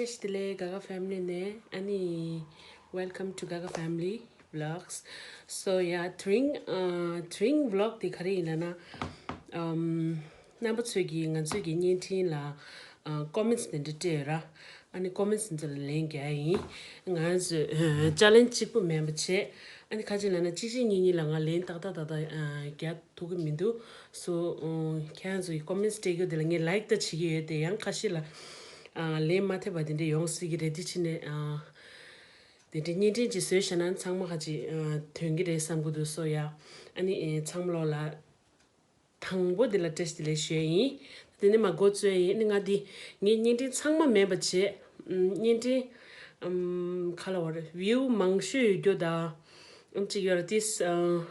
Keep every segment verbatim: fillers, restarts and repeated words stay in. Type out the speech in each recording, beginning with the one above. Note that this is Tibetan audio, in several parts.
བཀྲ་ཤིས་བདེ་ལེགས། Gaga Family ནས་ཨ་ནི། Welcome to Gaga Family Vlogs. So yeah, དེ་རིང་ཨ་དེ་རིང་vlog དེ་ག་རེ་ཡིན་ལབ་ན། ཨམ། རྣམ་པ་ཚོས་ཀྱིས་ང་ཚོའི་གི་བརྙན་འཕྲིན་ལ་ཨ་comments དེ་འདྲ་སྤྲད་ཡོད་ར། ཨ་ནི་comments དེ་ཚོ་ལ་ལན་རྒྱག་ཡིན། ང་ཚོས་ཨ་challenge གཅིག་པུ་མིན་པ་བྱས། ཨ་ནི་ཁ་ཅིག་ལབ་ན་གཅིག་གཅིག་གཉིས་གཉིས་ལ་ང་ལན་ཏག་ཏག་ཏག་ཏག་ཨ་རྒྱག་ཐུབ་ཀྱི་མི་འདུག་སོ་ཨ་ཁྱེད་རང་ཚོ་གི་comments སྤྲད་རྒྱུ་དེ་ལ་ངས་like ད་བྱེད་ཀྱི་ཡོད་དེ། ཡང་ཁ་ཤས་ལ་ཨ་ལན་མ་ཐེབས་པ་དེ་འདྲ་ཡོང་སྲིད་ཀྱི་རེད། དེ་ཕྱིན་ནས་ཨ་དེ་འདྲའི་བརྙན་འཕྲིན་ཅིག་བཟོས་བཞག་ན་ཚང་མ་ཁ་ཅིག་ཨ་དོན་གྱི་རེད་བསམ་གྱི་འདུག་སོ་ཡ། ཨ་ནི་ཨེ་ཚང་མ་ལོག་ལ། དང་པོ་འདི་ལ་བཀྲ་ཤིས་བདེ་ལེགས་ཞུ་ཡ་ཡིན། དེ་ནས་མར་འགོ་བཙུགས་ཡ་ཡིན། ཨ་ནི་ང་འདི་ངའི་བརྙན་འཕྲིན་ཚང་མ་མིན་པ་བྱས། ཨམ། བརྙན་འཕྲིན་ཨམ། ག་ལབ་དགོས་རེད། view མང་ཤོས་ཡོད་རྒྱུ་དང་། ཨམ། གཅིག་ཡོད་རེད་དེ། ཨ།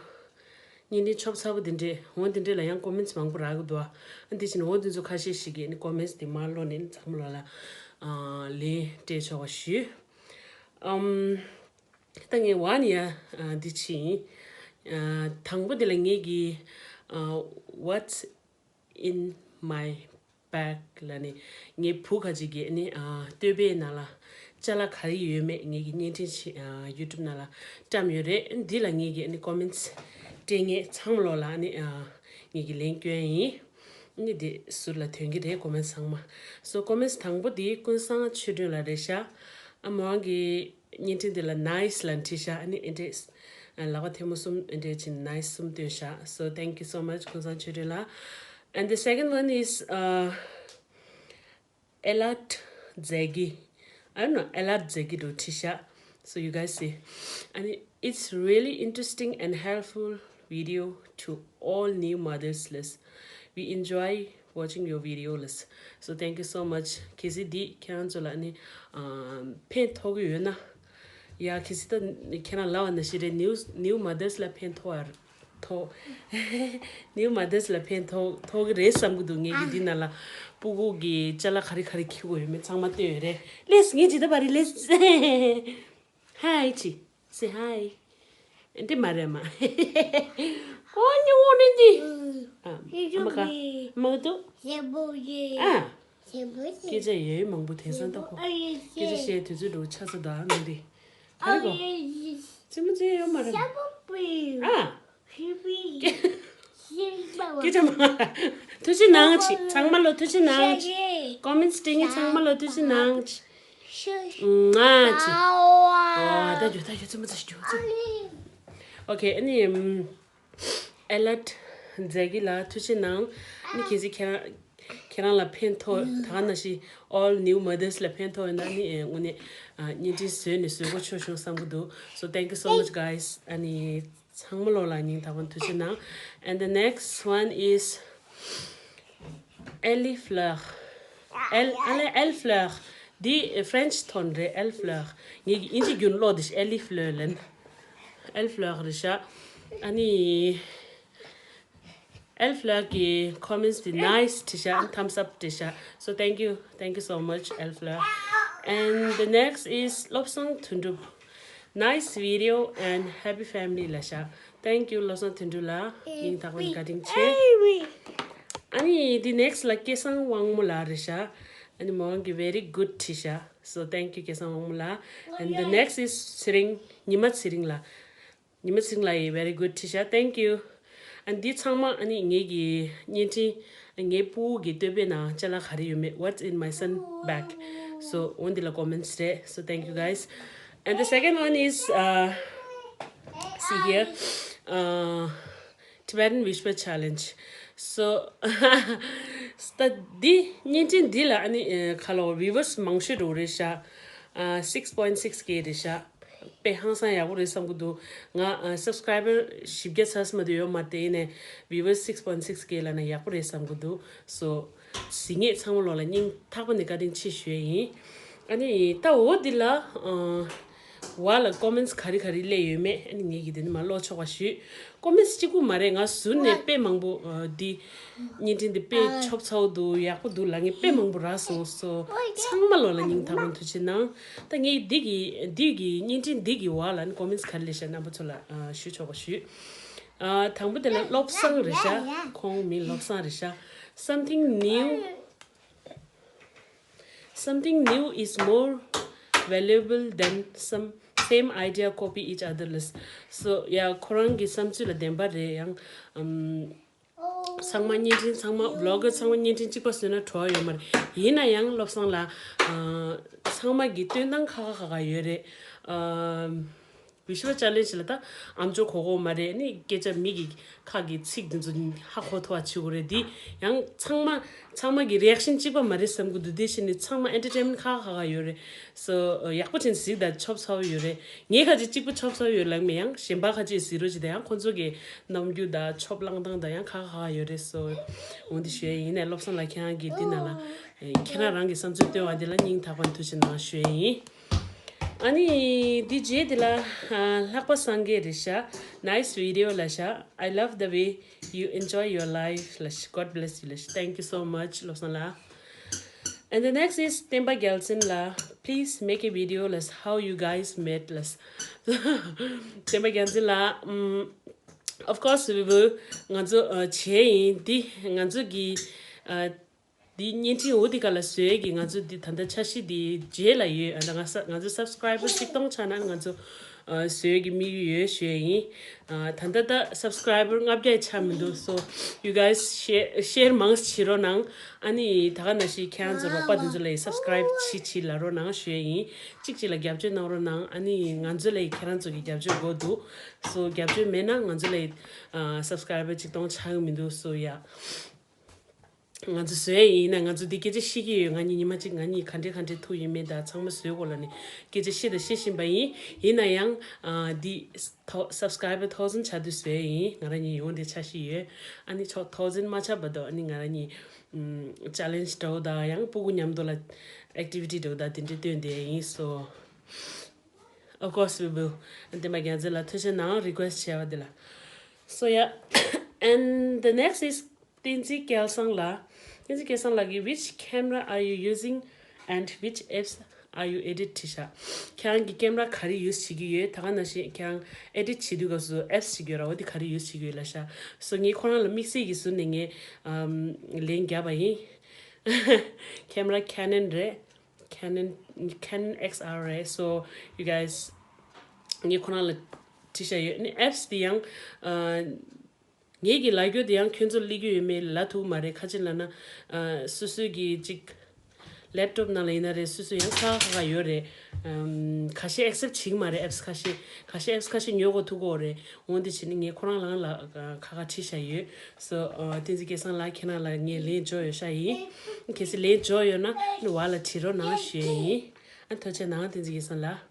བརྙན་འཕྲིན་ཆོབ་ཚ་པོ་དེ་འདྲས། འོ་དེ་འདྲས་ལ་ཡང་comments མང་པོ་རག་གི་འདུག་ཨ། འདི་བྱས་ནས་འོ་དེ་ཚོ་ཁ་ཤས་ཤིག་གིས་ཨ་ནི་comments དེ་མར་ཀློག་ནས་ཨ་ནི་ཚང་མ་ལོག་ལ་ཨ། ལན་སྤྲད་ཆོག་པ་ཞུ། ཨམ། ད་ངས་one ཡ་ཨ་འདི་ཕྱིན། ཨ་དང་པོ་དེ་ལ་ངེད་ཀྱི་ཨ་What's in my bag ལབ་ནས་ངའི་བུ་ཁ་ཅིག་གིས་ཨ་ནི་ཨ་སྟོད་པའི་ནང་ལ་ཅ་ལག་ག་རེ་ཡོད་མེད་ངེད་ཀྱི་བརྙན་འཕྲིན་ཕྱི་ཨ་YouTube ནང་ལ་བཀྲམ་ཡོད་རེད། འདི་ལ་ངེད་ཀྱི་ཨ་ནི་comments སྤྲད་མཁན་ཚང་མ་ལོག་ལ་ཨ་ནི་ཨ་ངེད་ཀྱི་ལན་སྐྱོན་ཡིན། ཨ་ནི་འདི་ཟུར་ལ་ཐོན་གྱི་རེད། comments ཚང་མ། So comments དང་པོ་འདི་ཀུན་བཟང་ཆོས་སྒྲོན་ལགས་རེད་ཤག་ཨ་མོ་རང་གི་བརྙན་འཕྲིན་འདི་ལ་nice ལབ་བྲིས་ཤག་ཨ་ནི་ཨེ་འདྲས་ཨ་ལག་པ་ཐལ་མོ་གསུམ་ཨེ་འདྲས་ཅིག་nice གསུམ་བཏོན་ཤག So thank you so much ཀུན་བཟང་ཆོས་སྒྲོན་ལགས། And the second one is uh, Elad Zegi. I don't know, Elad Zegi འགྲོ་བྲིས་ཤག So you guys see. ཨ་ནི། It's really interesting and helpful video to all new mothers ལགས། We enjoy watching your video ལགས། So thank you so much. གལ་སྲིད་འདི་ཁྱེད་རང་ཚོ་ལ་ཨ་ནི་ཨམ་ཕན་ཐོགས་ཀྱི་ཡོད་ན། ཡ་གལ་སྲིད་ད་ཁྱེད་རང་ལབ་པ་ནང་བཞིན་རེད། new new mothers ལ་ཕན་ཐོགས་པ་ཐོགས། new mothers ལ་ཕན་ཐོགས་ཐོགས་ཀྱི་རེད་བསམ་གྱི་འདུག་ངས་ཀྱི་འདི་ནང་ལ་སྤུ་གུ་གི་ཅ་ལག་ག་རེ་ག་རེ་འཁྱེར་དགོས་ཡོད་མེད་ཚང་མ་བཏོན་ཡོད་རེད། ལགས་ངས་ཇི་ལྟ་བ་རེད་ལགས། Hi ཅི། Say hi. འདི་མ་རེད་མ། ཨོ་ཉི་འོ་ནི་འདི། ཨ་ཨ་མ་ཁ། མ་གཏོགས། ཨ། སྐད་ཆ་ཡོད་མང་པོ་དེང་སང་ལྟ་ཁོ། སྐད་ཆ་བཤད་དུས་ཚོད་འགྲོ་ཆགས་ས་ད་མི་འདི། ག་རེ་གོ། ཙི་མ་ཙི་ཡོད་མ་རེད། ཨ། སྐད་ཆ་མང་། ཐུགས་རྗེ་གནང་ཅིག་ཚང་མ་ལོ་ཐུགས་རྗེ་གནང་ཅིག comments སྤྲད་མཁན་ཚང་མ་ལོ་ཐུགས་རྗེ་གནང་ཅིག་ང་ཅིག་ཨོ་ད་རྒྱུ་ད་རྒྱུ་ཙི་མ་ཙི་རྒྱུ་ཙི། Okay ཨ་ནི། Elad Zegi ལགས་ཐུགས་རྗེ་གནང་། ཨ་ནི་གལ་སྲིད་ཁྱེད་རང་ཁྱེད་རང་ལ་ཕན་ཐོགས་ད་ག་ནང་བཞིན་all new mothers ལ་ཕན་ཐོགས་ཡོད་ན་ཨ་ནི་དངོས་གནས་བརྙན་འཕྲིན་བཟོས་ནས་བཟོ་དགོས་ཆོག་བྱུང་བསམ་གྱི་འདུག So thank you so much guys. ཨ་ནི། ཚང་མ་ལོ་ལ་སྙིང་ཐག་པ་ནས་ཐུགས་རྗེ་གནང་། And the next one is Elle Fleur. Elle Elle Elle Fleur. འདི་French ཐོན་རེད། Elle Fleur. ངས་ཀྱི་ཨིན་ཇི་རྒྱུན་ཀློག་དེ་ཤི་Elle Fleur ལན། Elle Fleur རེད་ཤག་ཨ་ནི། Elle Fleur གི་comments དེ་nice བྲིས་ཤག thumbs up བྲིས་ཤག So thank you, thank you so much Elle Fleur. And the next is བློ་བཟང་དོན་གྲུབ. Nice video and happy family ལ་ཤག Thank you བློ་བཟང་དོན་གྲུབ་ལགས། སྙིང་ཐག་པ་ནས་བཀའ་དྲིན་ཆེ། ཨ་ནི་འདི་next ལ་སྐལ་བཟང་དབང་མོ་ལགས་རེད་ཤག་ཨ་ནི་མོ་རང་གི་very good བྲིས་ཤག So thank you སྐལ་བཟང་དབང་མོ་ལགས། And the next is ཚེ་རིང་ཉི་མ་ཚེ་རིང་ལགས། ཉི་མ་ཚེ་རིང་ལགས་ཡིས་very good བྲིས་ཤག Thank you. ཨ་འདི་ཚང་མ་ཨ་ནི་ངེད་ཀྱི་བརྙན་འཕྲིན་ངའི་སྤུ་གུ་གི་སྟོད་པའི་ནང་ཅ་ལག་ག་རེ་ཡོད་མེད། What's in my son bag? So འོ་འདི་ལ་comments རེད། So thank you guys. And the second one is uh, see here. Uh, Tibetan Whisper Challenge. So ད་འདི་བརྙན་འཕྲིན་འདི་ལ་ཨ་ནི་ཁ་ལོ་viewers མང་ཤོས་འགྲོ་རེད་ཤག་ཨ་six point six K རེད་ཤག་དཔེ་ཧང་སང་ཡག་པོ་རེད་བསམ་གྱི་འདུག་ང་ཨ་subscriber བཞི་བརྒྱ་ཚར་སོང་མ་གཏོགས་ཡོད་མ་རེད། དེ་ཡིན་ནའི་viewers six point six K ལབ་ན་ཡག་པོ་རེད་བསམ་གྱི་འདུག So གཟིགས་མཁན་ཚང་མ་ལོག་ལ་སྙིང་ཐག་པ་ནས་བཀའ་དྲིན་ཆེ་ཞུ་ཡ་ཡིན། ཨ་ནི་ད་འོ་འདི་ལ་ཨ་བ་ལ་comments ག་རེ་ག་རེ་སླེབས་ཡོད་མེད་ཨ་ནི་ངེད་ཀྱིས་དེ་ནི་མ་ཀློག་ཆོག་པ་ཞུས། Comments གཅིག་པུ་མ་རེད། ང་ཟུར་ནས་དཔེ་མང་པོ་ཨ་འདི་བརྙན་འཕྲིན་འདི་དཔེ་ཆོབ་ཚ་བོ་འདུག་ཡག་པོ་འདུག་ལབ་མཁན་དཔེ་མང་པོ་རག་སོང་སོ། ཚང་མ་ལོག་ལ་སྙིང་ཐག་པ་ཐུགས་རྗེ་གནང་། ད་ངས་འདི་གི་འདི་གི་བརྙན་འཕྲིན་འདི་གི་བ་ལ་ནི་comments ག་རེ་སླེབས་ཤག་རྣམ་པ་ཚོ་ལ་ཨ་ཞུ་ཆོག་པ་ཞུས། ཨ་དང་པོ་དེ་ལ་བློ་བཟང་རེད་ཤག་ཁོང་མིང་བློ་བཟང་རེད་ཤག Something new. Something new is more valuable than some same idea copy each other ལས། So yeah, ཁོ་རང་གི་བསམ་ཚུལ་ལ་བདེན་པ་རེད། ཡང་ཨམ། ཚང་མ་བརྙན་འཕྲིན་ཚང་མ་བི་ལོག་གི་ཚང་མ་བརྙན་འཕྲིན་གཅིག་པ་བཟོས་ན་བྲོ་བ་ཡོད་མ་རེད། ཡིན་ན་ཡང་བློ་བཟང་ལགས། ཨ། ཚང་མ་གི་སྟོན་སྟངས་ཁག་ཁག་ཁག་ཁག་ཡོད་རེད། ཨ། བི་ཤུ་བ་ཅ་ལེན་ཇི་ལ་ད་ཨམ་ཅོག་གོ་གོ་མ་རེད། ནི་སྐད་ཆ་མི་གི་ཁ་གི་ཚིག་འདི་ཚོ་ཧ་གོ་ཐུབ་པ་བྱེད་དགོས་རེད། འདི་ཡང་ཚང་མ་ཚང་མ་གི་རི་ཨེག་ཤན་གཅིག་པ་མ་རེད་བསམ་གི་འདུག་དེ་བཞིན་ནི་ཚང་མ་ཨེན་ཊར་ཊེན་མེན་ཊི་ཁག་ཁག་ཁག་ཡོད་རེད། སོ་ཡག་པོ་ཅན་གཟིགས་དང་ཆོབ་ཚ་བོ་ཡོད་རེད། ངའི་ཁ་ཅིག་གཅིག་པུ་ཆོབ་ཚ་བོ་ཡོད་ལབ་མེད། ཡང་གཞན་པ་ཁ་ཅིག་གཟིགས་རོགས་བྱེད་དང་། ཡང་ཁོང་ཚོ་གི་རྣམ་འགྱུར་དང་ཆོབ་བསླང་སྟངས་དང་ཡང་ཁག་ཁག་ཡོད་རེད། སོ་འོ་འདི་ཞུ་ཡ་ཡིན། ནས་བློ་བཟང་ལགས་ཁྱེད་རང་གིས་འདི་ནང་ལ་ཁྱེད་རང་རང་གི་བསམ་ཚུལ་བཏོན་པ་འདི་ལ་སྙིང་ཐག་པ་ནས་ཐུགས་རྗེ་གནང་ཞུ་ཡ་ཡིན། ཨ་ནི་འདི་རྗེས་འདི་ལ་ལྷག་པ་སངས་རྒྱས་རེད་ཤག Nice video ལ་ཤག I love the way you enjoy your life ལ་ཤག God bless you ལ་ཤག Thank you so much བློ་བཟང་ལགས། And the next is བསྟན་པ་རྒྱལ་མཚན་ལགས། Please make a video ལས། How you guys met ལས། བསྟན་པ་རྒྱལ་མཚན་ལགས། ཨམ། Of course we will. ང་ཚོ་ཨ། བྱས་ཡིན། འདི་ང་ཚོ་གི་ཨ། འདི་བརྙན་འཕྲིན་འོ་འདི་ག་ལ་བཟོས་ཀྱི་ང་ཚོ་འདི་ད་ལྟ་འཆར་གཞི་འདི་རྗེས་ལ་ཡོད། ཨ། ད་ང་ས་ང་ཚོ་སབ་སི་ཀ་རའི་བར་ཆིག་སྟོང་ཆགས་ན་ང་ཚོ་ཨ། བཟོས་ཀྱི་དམིགས་ཡུལ་ཡོད་ཞུ་ཡ་ཡིན། ཨ། ད་ལྟ་ད་སབ་སི་ཀ་རའི་བར་ལྔ་བརྒྱ་ཆགས་མི་འདུག So you guys share share མང་ཙམ་བྱེད་རོགས་གནང་། ཨ་ནི་ད་ག་ནང་བཞིན་ཁྱེད་རང་ཚོ་རོགས་པ་དེ་ཚོ་ལ་སབ་སི་ཀ་རའི་བར་བྱེད་བྱེད་ལབ་རོགས་གནང་ཞུ་ཡ་ཡིན། གཅིག་གཅིག་ལ་རྒྱབ་སྐྱོར་གནང་རོགས་གནང་། ཨ་ནི་ང་ཚོ་ལ་ཁྱེད་རང་ཚོ་གི་རྒྱབ་སྐྱོར་དགོས་འདུག So རྒྱབ་སྐྱོར་མེད་ན་ང་ཚོ་ལ་ཨ། སབ་སི་ཀ་རའི་བར་ཆིག་སྟོང་ཆགས་ཀྱི་མི་འདུག So yeah. ང་ཚོ་བཟོས་ཡིན་ན་ང་ཚོ་འདི་སྐད་ཆ་བཤད་ཀྱི་ཡོད། ང་གཉིས་ཉི་མ་གཅིག་ང་གཉིས་ག་འདྲས་ག་འདྲས་ཐུག་ཡོད་མེད་དང་ཚང་མ་བཟོས་གོ་ལ་ནི་སྐད་ཆ་བཤད་དང་བཤད་བཞིན་པ་ཡིན། ཡིན་ན་ཡང་ཨ། འདི་ཐོ་སབ་སི་ཀ་རའི་བར་ཐའོ་ཟན་ཆགས་དུས་བཟོས་ཡིན། ང་རང་གཉིས་ཡོང་དེ་འཆར་གཞི་ཡོད། ཨ་ནི་ཆོག་ཐའོ་ཟན་མ་ཆགས་བར་དུ་ཨ་ནི་ང་རང་གཉིས་ཨམ། ཅ་ལེན་ཇི་འདྲ་བོ་དང་ཡང་སྤུ་གུ་མཉམ་དུ་ལ་ཨེག་ཊི་བི་ཊི་འདྲ་བོ་དང་དེ་འདྲས་སྟོན་དེ་ཡིན། So of course we will. བསྟན་པ་རྒྱལ་མཚན་ལགས་ཐུགས་རྗེ་གནང་། རི་ཀུ་ཨེ་སི་ཊི་བྱས་པ་འདི་ལ། So yeah. And the next is བསྟན་འཛིན་སྐལ་བཟང་ལགས། བསྟན་འཛིན་སྐལ་བཟང་ལགས་ཀྱིས། Which camera are you using and which apps are you edit བྲིས་ཤག་ཁྱེད་རང་གི་ཀེམ་ར་ག་རེ་ཡུ་སི་བྱེད་ཀྱི་ཡོད། ད་ག་ནང་བཞིན་ཁྱེད་རང་ཨེ་ཌིཊ་བྱེད་དུས་སྐབས་སུ་ཨེབ་སི་བྱེད་ཀྱི་ཡོད་ར། འོ་དེ་ག་རེ་ཡུ་སི་བྱེད་ཀྱི་ཡོད་ལབ་ཤག་སོ་ངས་ཁོ་རང་ལ་དམིགས་བསལ་གྱིས་ཟུར་ནས་ངས་ཨམ། ལན་བརྒྱབ་པ་ཡིན། ཀེམ་ར་ཁེ་ནན་རེད། Canon Canon X R རེད། So you guys, ངས་ཁོ་རང་ལ་བྲིས་བཞག་ཡོད། ཨ་ནི་ཨེབ་སི་དེ་ཡང་ཨ། ངེད་ཀྱི་ལབ་རྒྱུ་དེ་ཡང་ཁྱོད་ཚོར་སླེབས་ཀྱི་ཡོད་མེད་ལབ་ཐུབ་མ་རེད། ག་ཅི་ལབ་ན་ཨ། སོ་སོའི་གི་ཅིག་ལེབ་ཊོབ་ནང་ལ་ཡིན་ན་རེད། སོ་སོ་ཡང་ཁག་ཁག་ཁག་ཡོད་རེད། ཨམ། ཁ་ཤས་ཨེག་སེབ་བྱེད་ཀྱི་མ་རེད། ཨེབ་སི་ཁ་ཤས་ཁ་ཤས་ཨེབ་སི་ཁ་ཤས་ཉོ་དགོས་ཐུག་གི་ཡོད་རེད། འོ་འདི་བྱས་ནས་ངས་ཁོ་རང་ལ་ལ་ཁ་ཁ་བྲིས་བཞག་ཡོད། སོ་ཨ། བསྟན་འཛིན་སྐལ་བཟང་ལགས་ཁྱེད་རང་ལ་ངས་ལན་འབྱོར་ཡོད་ཤག་ཡིན། གལ་སྲིད་ལན་འབྱོར་ཡོད་ན་ནི་བ་ལ་བྲིས་རོགས་གནང་ཞུ་ཡས་ཡིན། ཨ། ཐུགས་རྗེ་གནང་། བསྟན་འཛིན་སྐལ་བཟང་ལགས།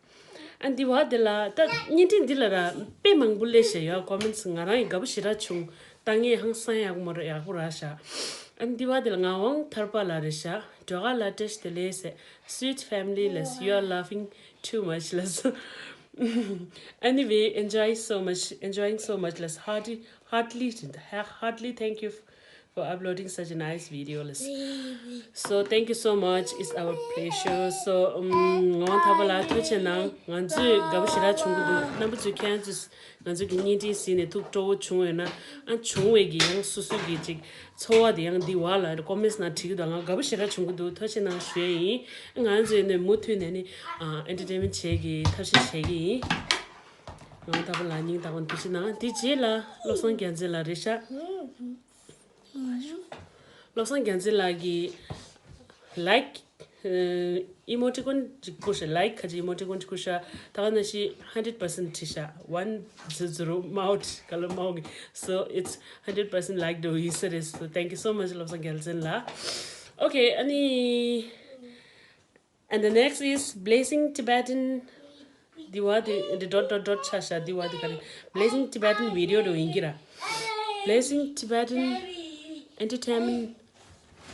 ཨ། འདི་བ་འདི་ལ་ད་བརྙན་འཕྲིན་འདི་ལ་ར་དཔེ་མང་པོ་སླེབས་བཞག་ཡོད། ཀོ་མེན་ཊི་སི་ང་རང་ཡི་དགའ་པོ་ཞེ་དྲག་བྱུང་། ད་ངས་ཧང་སང་ཡག་མོ་ར་ཡག་པོ་རག་ཤག་ཨ། འདི་བ་འདི་ལ་ངག་དབང་ཐར་པ་ལགས་རེད་ཤག་སྒྲོལ་དཀར་ལགས་བཀྲ་ཤིས་བདེ་ལེགས་ཟེར། Sweet family ལགས། You are laughing too much ལགས། Anyway, enjoy so much, enjoying so much ལགས། Hearty, heartily, heartily thank you for uploading such a nice video ལགས། So thank you so much. It's our pleasure. So ངག་དབང་ཐར་པ་ལགས་ཐུགས་རྗེ་གནང་། ང་ཚོས་དགའ་པོ་ཞེ་དྲག་བྱུང་གི་འདུག་རྣམ་པ་ཚོས་ཁྱེད་རང་ཚོས་ང་ཚོ་གི་བརྙན་འཕྲིན་གཟིགས་ནས་ཐུགས་སྤྲོ་བོ་བྱུང་ཡོད་ན། ཨ། བྱུང་བའི་གི་ཡང་སོ་སོ་གི་ཅིག་ཚོར་བ་དེ་ཡང་འདི་བ་ལ་ཀོ་མེན་ཊི་སི་ནང་བྲིས་གི་འདུག་ང་དགའ་པོ་ཞེ་དྲག་བྱུང་གི་འདུག་ཐུགས་རྗེ་གནང་ཞུ་ཡས་ཡིན། ང་ཚོས་ནས་མུ་མཐུད་ནས་ནི་ཨ། ཨེན་ཊར་ཊེན་མེན་ཊི་བྱེད་ཀྱི་ཐབས་ཤེས་བྱེད་ཀྱི་ཡིན། ངག་དབང་ཐར་པ་ལགས་སྙིང་ཐག་པ་ནས་ཐུགས་རྗེ་གནང་། དེ་རྗེས་ལ་བློ་བཟང་རྒྱལ་མཚན་ལགས་རེད་ཤག་བློ་བཟང་རྒྱལ་མཚན་ལགས་ཀྱིས་ལའིཀ་ཨ། ཨི་མོ་ཊི་ཀོན་ཅིག་བསྐུར་ཤག་ལའིཀ་ཁ་ཅིག་ཨི་མོ་ཊི་ཀོན་ཅིག་བསྐུར་ཤག་ད་ག་ནང་བཞིན་hundred percent བྲིས་ཤག one zero zero མའོ་ཊི་ག་ལ་མའོ་གི། So it's hundred percent liked ཡིན་ས་རེད། So thank you so much བློ་བཟང་རྒྱལ་མཚན་ལགས། Okay, ཨ་ནི། And the next is Blessing Tibetan འདི་བ་འདི་འདི་dot dot dot ཆགས་ཤག་འདི་བ་འདི་ག་རེ། Blessing Tibetan video འདྲ་ཡིན་གྱི་ར། Blessing Tibetan Entertainment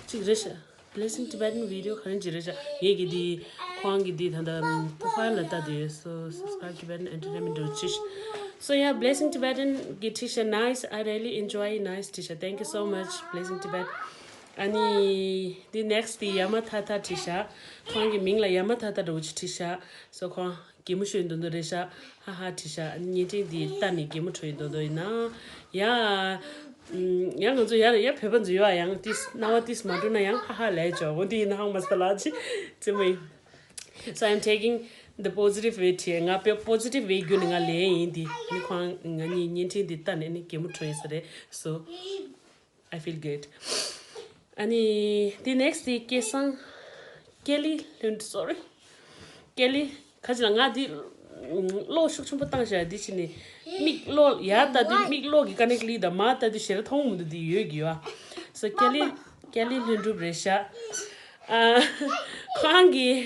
ཅིག་རེད་ཤག Blessing Tibetan video ག་རེ་ཅིག་རེད་ཤག་ངེད་ཀྱི་འདི་ཁོང་གི་འདི་ད་ལྟ་profile ལ་ལྟ་དུས། So subscribe Tibetan Entertainment འདྲ་ཅིག So yeah, Blessing Tibetan གི་བྲིས་ཤག nice, I really enjoy nice བྲིས་ཤག Thank you so much Blessing Tibet. ཨ་ནི་འདི་next འདི་ཡ་མ་ཐ་ཐ་བྲིས་ཤག་ཁོང་གི་མིང་ལ་ཡ་མ་ཐ་ཐ་འདྲ་བོ་ཅིག་བྲིས་ཤག So ཁོང་གད་མོ་ཤོར་འདུག་འདུག་རེད་ཤག་ཧ་ཧ་བྲིས་ཤག་བརྙན་འཕྲིན་འདི་ལྟ་ནས་གད་མོ་ཤོར་འདུག་འདུག་ཡིན་ན། ཡ། ཡང་ང་ཚོ་ཡར་ཡར་བོད་པ་ཚོ་ཡོད་ཨ། ཡང་ཏིས་སྣང་བ་ཏིས་མ་འགྲོ་ན་ཡང་ཧ་ཧ་ལས་ཆོག་འོ་འདི་ཡིན་ན་ཧང་མ་ས་ལ་ཅི་ཙི་མོ་ཡིན། So I'm taking the positive way here. ང་པེ་positive way བརྒྱུད་ནས་ང་ལེན་ཡིན་འདི། ནི་ཁོང་ང་གཉིས་བརྙན་འཕྲིན་འདི་ལྟ་ནས་ནི་གད་མོ་བྲོ་ཡིན་ས་རེད། So I feel good. ཨ་ནི་འདི་next འདི་སྐལ་བཟང་། སྐལ་ལི་ལྷུན་sorry. སྐལ་ལི་ཁ་ཅིག་ལ་ང་འདི་གློག་ཤུགས་ཆེན་པོ་བཏང་བཞག་འདི་ཕྱི་ནས་མིག་གློག་ཡར་ལྟ་དུས་མིག་གློག་གི་ཀ་ནེག་ལི་དང་མར་ལྟ་དུས་ཞེ་དྲག་མཐོང་མི་འདུག་འདི་ཡོད་ཀྱི་ཡོད་ཨ། So སྐལ་ལི་སྐལ་ལི་ལྷུན་གྲུབ་རེད་ཤག་ཨ། ཁོང་གིས་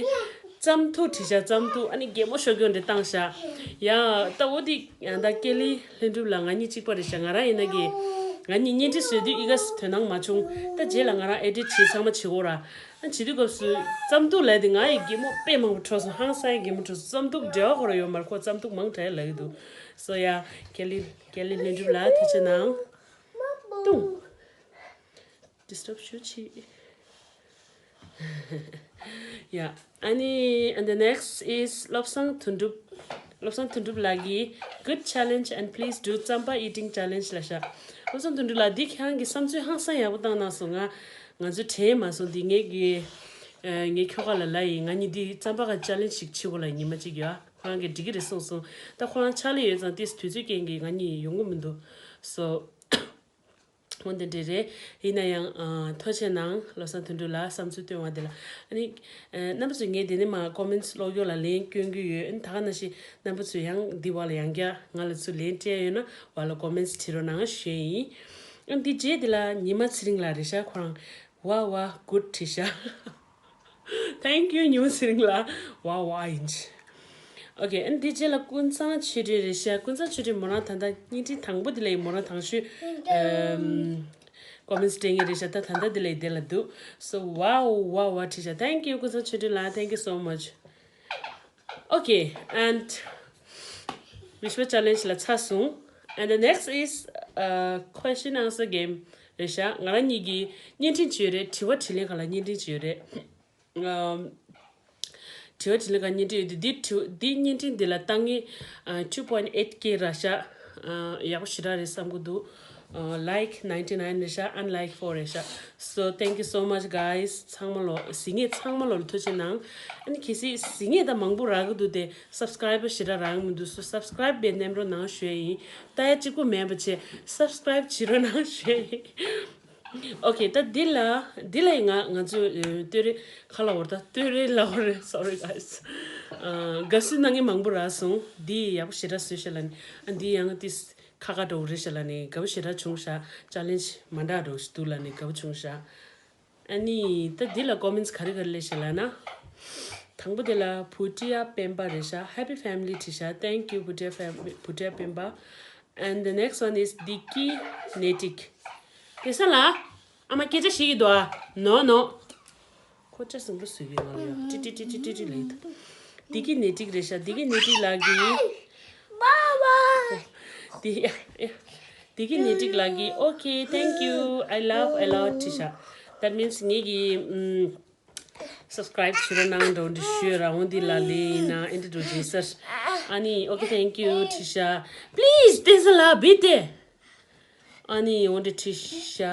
རྩམ་ཐུག་བྲིས་ཤག་རྩམ་ཐུག་ཨ་ནི་གད་མོ་ཤོར་རྒྱུ་འདྲ་བཏང་ཤག་ཡ་ད་འོ་དེ་ཡང་ད་སྐལ་ལི་ལྷུན་གྲུབ་ལ་ང་གཉིས་གཅིག་པ་རེད་ཤག་ང་རང་ཡིན་ན་གི་ང་གཉིས་བརྙན་འཕྲིན་བཟོས་དུས་ཨི་ག་དོན་སྣང་མ་བྱུང་། ད་རྗེས་ལ་ང་རང་edit བྱས་ཚང་མ་བྱེད་དགོས་ར། ཨ་བྱེད་དུས་སྐབས་སུ་རྩམ་ཐུག་ལབ་དེ་ང་ཡི་གད་མོ་དཔེ་མང་པོ་བྲོ་སོང་། ཧང་སང་ཡི་གད་མོ་བྲོ་སོང་། རྩམ་ཐུག་འབྲེལ་བ་ཁོ་ར་ཡོད་མ་རེད། ཁོ་རྩམ་ཐུག་མང་དྲགས་ལབ་ཀྱི་འདུག So yeah སྐལ་ལི་སྐལ་ལི་ལྷུན་གྲུབ་ལ་ཐུགས་རྗེ་གནང་། ཏུང་། Disturb ཞུ་ཆི། Yeah. ཨ་ནི་and the next is བློ་བཟང་དོན་གྲུབ། བློ་བཟང་དོན་གྲུབ་ལགས་ཀྱིས་good challenge and please do རྩམ་པ་eating challenge ལབ་ཤག་བློ་བཟང་དོན་གྲུབ་ལགས་འདི་ཁྱེད་རང་གི་བསམ་ཚུལ་ཧང་སང་ཡག་པོ་བཏང་གནང་སོང་། ང་ང་ཚོ་དྲན་མ་སོང་འདི་ངས་ཀྱི་ངས་ཁྱོ་ག་ལ་ལབ་ཡིན། ང་གཉིས་འདི་རྩམ་པ་ག་challenge ཞིག་བྱེད་དགོས་ལབ་ཉི་མ་གཅིག་ཡོད། ཁོ་རང་གིས་འགྲིག་གི་རེད་གསུངས་སོང་། ད་ཁོ་རང་ཕྱག་ལས་ཡོད་ཙང་ཏིས་དུས་ཚོད་རྐྱེན་གྱིས་ང་གཉིས་ཡོང་གི་མི་འདུག So འོ་འདི་འདྲ་རེད། ཡིན་ན་ཡང་ཨ་ཐུགས་རྗེ་གནང་བློ་བཟང་དོན་གྲུབ་ལགས་བསམ་ཚུལ་བཏོན་པ་འདི་ལ། ཨ་ནི་ཨ་རྣམ་པ་ཚོས་ངས་འདི་ནས་མར་comments ཀློག་ཡོང་ལ་ལན་སྐྱོན་གྱི་ཡོད། ཨ་ནི་ད་ག་ནང་བཞིན་རྣམ་པ་ཚོས་ཡང་འདི་བ་ལ་ཡང་བསྐྱར་ང་ལ་ཚུར་ལན་སྤྲད་ཡོད་ན་བ་ལ་comments བྲིས་རོགས་གནང་ཞུ་ཡིན། ཨ་ནི་འདི་རྗེས་འདི་ལ་ཉི་མ་ཚེ་རིང་ལགས་རེད་ཤག་ཁོ་རང་wow wow good བྲིས་ཤག Thank you ཉི་མ་ཚེ་རིང་ལགས། Wow wow ཡིན། Okay ཨ་ནི་འདི་རྗེས་ལ་ཀུན་བཟང་ཆོས་སྒྲོན་རེད་ཤག་ཀུན་བཟང་ཆོས་སྒྲོན་མོ་རང་ད་ལྟ་བརྙན་འཕྲིན་དང་པོ་དེ་ལ་ཡིན། མོ་རང་དང་ཤོས་ཨམ་comments སྤྲད་མཁན་རེད་ཤག་ད་ད་ལྟ་དེ་ལ་ཡིན་དེ་ལ་འདུག So wow wow wow བྲིས་ཤག Thank you ཀུན་བཟང་ཆོས་སྒྲོན་ལགས། Thank you so much. Okay and Whisper challenge ལ་ཚར་སོང་། And the next is a question answer game རེད་ཤག་ང་རང་གཉིས་ཀྱིས་བརྙན་འཕྲིན་བྱས་ཡོད་རེད། དྲི་བ་དྲིས་ལན་སྒང་ལ་བརྙན་འཕྲིན་བྱས་ཡོད་རེད། ཨམ། དྲི་བ་དྲིས་ལན་སྒང་བརྙན་འཕྲིན་ཡོད་དེ་འདི་དྲི་འདི་བརྙན་འཕྲིན་འདི་ལ་ལྟ་མཁན་ཨ་two point eight K རེད་ཤག་ཨ་ཡག་པོ་ཞེ་དྲག་རེད་བསམ་གྱི་འདུག་ཨ་like ninety nine རེད་ཤག unlike four རེད་ཤག So thank you so much guys. ཚང་མ་ལོ་གཟིགས་མཁན་ཚང་མ་ལོ་ལ་ཐུགས་རྗེ་གནང་། ཨ་ནི་གལ་སྲིད་གཟིགས་མཁན་ད་མང་པོ་རག་གི་འདུག་སྟེ་subscriber ཞེ་དྲག་རག་གི་མི་འདུག So subscribe བྱས་མནན་རོགས་གནང་ཞུ་ཡ་ཡིན། ལྟ་ཡ་གཅིག་པུ་མེད་པ་བྱས་subscribe བྱེད་རོགས་གནང་ཞུ་ཡ་ཡིན། Okay ད་འདི་ལ་འདི་ལ་ཡིན་ང་ང་ཚོ་ཨ་སྟོད་རའི་ཁ་ལ་འོར་ད་སྟོད་རའི་ལ་འོར་རེད། Sorry guys. ཨ་དགའ་བསུ་གནང་མཁན་མང་པོ་རག་སོང་། འདི་ཡག་པོ་ཞེ་དྲག་བཟོས་ཤག་ལབ་ནས། ཨ་འདི་ཡང་ཏིས་ཁ་ཁ་འགྲོ་གི་རེད་ཤག་ལབ་ནས། དགའ་པོ་ཞེ་དྲག་བྱུང་ཤག challenge མ་འདྲ་འགྲོ་ཞིག་འདུག་ལབ་ནས་དགའ་པོ་བྱུང་ཤག་ཨ་ནི་ད་འདི་ལ་comments ག་རེ་ག་རེ་སླེབས་ཤག་ལབ་ན། དང་པོ་དེ་ལ་བུ་ཊི་ཡ་སྤེན་པ་རེད་ཤག Happy family བྲིས་ཤག Thank you བུ་ཊི་ཡ་family བུ་ཊི་ཡ་སྤེན་པ། And the next one is Dicky Netic. དེ་ས་ལ་ཨ་མ་སྐད་ཆ་བཤད་ཀྱི་འདུག་ཨ། No no. ཁོ་ཅག་སུན་པོ་སུ་ཡིན་ང་ལ་ཡ་ཏི་ཏི་ཏི་ཏི་ཏི་ལེ། Dicky Netic རེད་ཤག Dicky Netic ལགས་ཀྱིས། Dicky Netic ལགས་ཀྱིས། Okay thank you, I love a lot བྲིས་ཤག That means ངེད་ཀྱི་ཨམ་subscribe བྱེད་རོགས་གནང་འགྲོ་འདི་ཞུས་ར་འོང་འདི་ལ་ལེ་ཡིན་ན་ཨེ་འདྲ་འགྲོ་ཇི་སར། ཨ་ནི་okay thank you བྲིས་ཤག Please དེ་ས་ལ་བི་ཏེ། ཨ་ནི་འོ་འདྲ་བྲིས་ཤག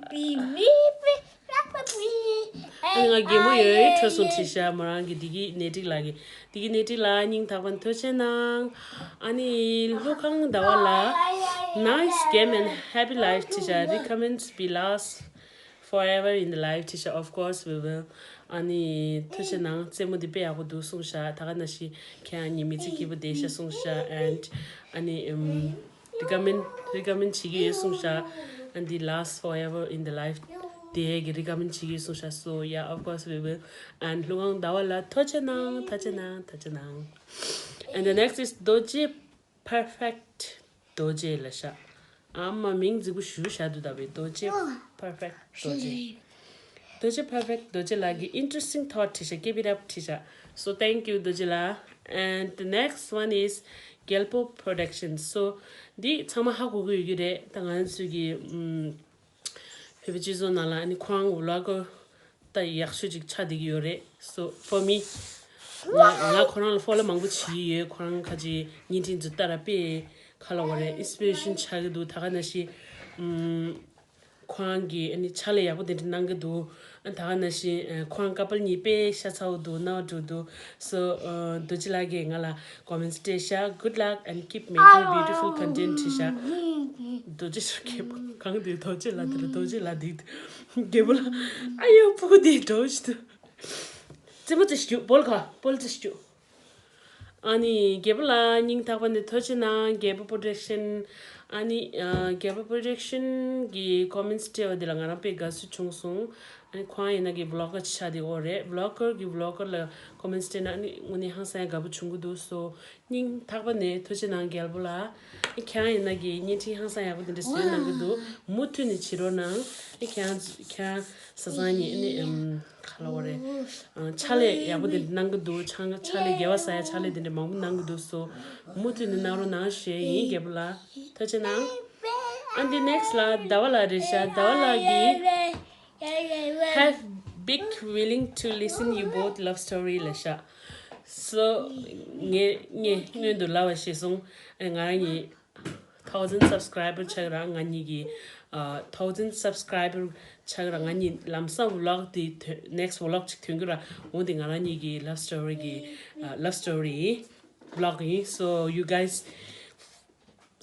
Baby me, baby me. ཨ་ནི་ང་གད་མོ་ཡོད་ཡོད་འཕྲོ་སོང་བྲིས་ཤག་མོ་རང་གི་Dicky Netic ལགས་ཀྱི། Dicky Netic ལགས་སྙིང་ཐག་པ་ནས་ཐུགས་རྗེ་གནང་། ཨ་ནི་ལྷུ་ཁང་ཟླ་བ་ལགས། Nice game and happy life བྲིས་ཤག Recommends be last forever in the life བྲིས་ཤག Of course we will. ཨ་ནི་ཐུགས་རྗེ་གནང་། རྩེད་མོ་འདི་དཔེ་ཡག་པོ་འདུག་གསུངས་ཤག་ད་ག་ནང་བཞིན་ཁྱེད་རང་ཉི་མ་ཚེ་སྐྱིད་པོ་བསྡད་ཤག་གསུངས་ཤག And ཨ་ནི་ཨམ། Recommend recommend བྱེད་ཀྱི་ཡོད་གསུངས་ཤག And they last forever in the life དེ་གི་recommend བྱེད་ཀྱི་ཡོད་གསུངས་ཤག So yeah, of course we will. And ལྷུ་ཁང་ཟླ་བ་ལགས་ཐུགས་རྗེ་གནང་། ཐུགས་རྗེ་གནང་། ཐུགས་རྗེ་གནང་། And the next is རྡོ་རྗེ་Perfect རྡོ་རྗེ་ལབ་ཤག་ཨ་མ་མིང་རྫིག་པོ་ཞུ་བཞག་འདུག་ད་བའི་རྡོ་རྗེ་Perfect རྡོ་རྗེ། རྡོ་རྗེ་Perfect རྡོ་རྗེ་ལགས་ཀྱི་Interesting thought བྲིས་ཤག Keep it up བྲིས་ཤག So thank you རྡོ་རྗེ་ལགས། And the next one is རྒྱལ་པོ་Production So འདི་ཚང་མ་ཧ་གོ་གི་ཡོད་ཀྱི་རེད། ད་ང་ཚོས་ཀྱི་ཨམ། བོད་པའི་སྤྱི་ཚོགས་ནང་ལ་ཨ་ནི་ཁོ་རང་vlogger ད་ཡག་ཤོས་ཅིག་ཆགས་བསྡད་ཀྱི་ཡོད་རེད། So for me ང་ང་ཁོ་རང་ལ་follow མང་པོ་བྱེད་ཀྱི་ཡོད། ཁོ་རང་ཁ་ཅིག་བརྙན་འཕྲིན་ཚོ་ལྟ་ར་དཔེ་ག་ལབ་དགོས་རེད། Inspiration ཆགས་ཀྱི་འདུག་ད་ག་ནང་བཞིན་ ཨུམ། ཁོང་གིས་ཨ་ནི་ཕྱག་ལས་ཡག་པོ་དེ་འདྲ་གནང་གི་འདུག་ཨ་ད་ག་ནང་བཞིན་ཨ་ཁོང་ཀ་པལ་གཉིས་དཔེ་ཤ་ཚ་བོ་འདུག་སྣང་བ་འགྲོ་འདུག་སོ། ཨ་རྡོ་རྗེ་ལགས་ཀྱིས་ང་ལ་ཀོ་མེན་སྤྲད་ཤག Good luck and keep making beautiful content བྲིས་ཤག་རྡོ་རྗེ་ཤོ་རྒྱལ་པོ་གང་དེ་རྡོ་རྗེ་ལགས་དེ་རེད། རྡོ་རྗེ་ལགས་དེ་རྒྱལ་པོ་ལགས། ཨ་ཡོ་ཕྲུ་གུ་དེ་འགྲོ་ཞིག་འདུག་རྩེད་མོ་རྩེ་ཞིག་སྤོལ་ཁ་སྤོལ་རྩེ་ཞིག་ཨ་ནི་རྒྱལ་པོ་ལགས་སྙིང་ཐག་པ་ནས་ཐུགས་རྗེ་གནང་། རྒྱལ་པོ་པོ་རོ་ཌག་ཤན། ཨ་ནི་ཨ་རྒྱལ་པོ་པོ་རོ་ཌག་ཤན་གྱི་ཀོ་མེན་སྤྲད་པ་འདི་ལ་ང་རང་དཔེ་དགའ་བསུ་བྱུང་སོང་། ཨ་ནི་ཁོང་ཡིན་ན་གི་བི་ལོག་གར་ཆགས་བསྡད་ཡོད་རེད། བི་ལོག་གར་གྱི་བི་ལོག་གར་ལ་ཀོ་མེན་སྤྲད་ན་ཨ་ནི་དངོས་གནས་ཧང་སང་ཡ་དགའ་པོ་བྱུང་གི་འདུག་སོ། སྙིང་ཐག་པ་ནས་ཐུགས་རྗེ་གནང་རྒྱལ་པོ་ལགས། ཨ་ཁྱེད་རང་ཡིན་ན་གི་བརྙན་འཕྲིན་ཧང་སང་ཡག་པོ་དེ་འདྲ་བཟོས་གནང་གི་འདུག་མུ་མཐུད་ནས་བྱེད་རོགས་གནང་། ཨ་ཁྱེད་རང་ཁྱེད་རང་། བཟའ་ཚང་གཉིས་ཨ་ནི་ཨམ་ག་ལབ་དགོས་རེད། ཨ་ཕྱག་ལས་ཡག་པོ་དེ་འདྲ་གནང་གི་འདུག་ཕྱག་ཕྱག་ལས་དགེ་བ་བསགས་ཡ་ཕྱག་ལས་དེ་འདྲ་མང་པོ་གནང་གི་འདུག་སོ། མུ་མཐུད་ནས་གནང་རོགས་གནང་ཞུ་ཡ་ཡིན་རྒྱལ་པོ་ལགས། ཐུགས་རྗེ་གནང་། And the next ལ་ཟླ་བ་ལགས་རེད་ཤག་ཟླ་བ་ལགས་ཀྱིས་have big willing to listen you both love story ལབ་ཤག་སོ། ངས་ངས་སྔོན་དུ་ལབ་པ་ཤེས་སོང་། ཨ་ནི་ང་རང་གཉིས་thousand subscriber ཆགས་ར་ང་གཉིས་ཀྱི་ཨ་thousand subscriber ཆགས་ར་ང་གཉིས་ལམ་སང་vlog དེ་ཐོན་next vlog ཅིག་ཐོན་གི་ར། འོ་དེ་ང་རང་གཉིས་ཀྱི་love story གི་ཨ་love story ཡིན། vlog ཡིན། So you guys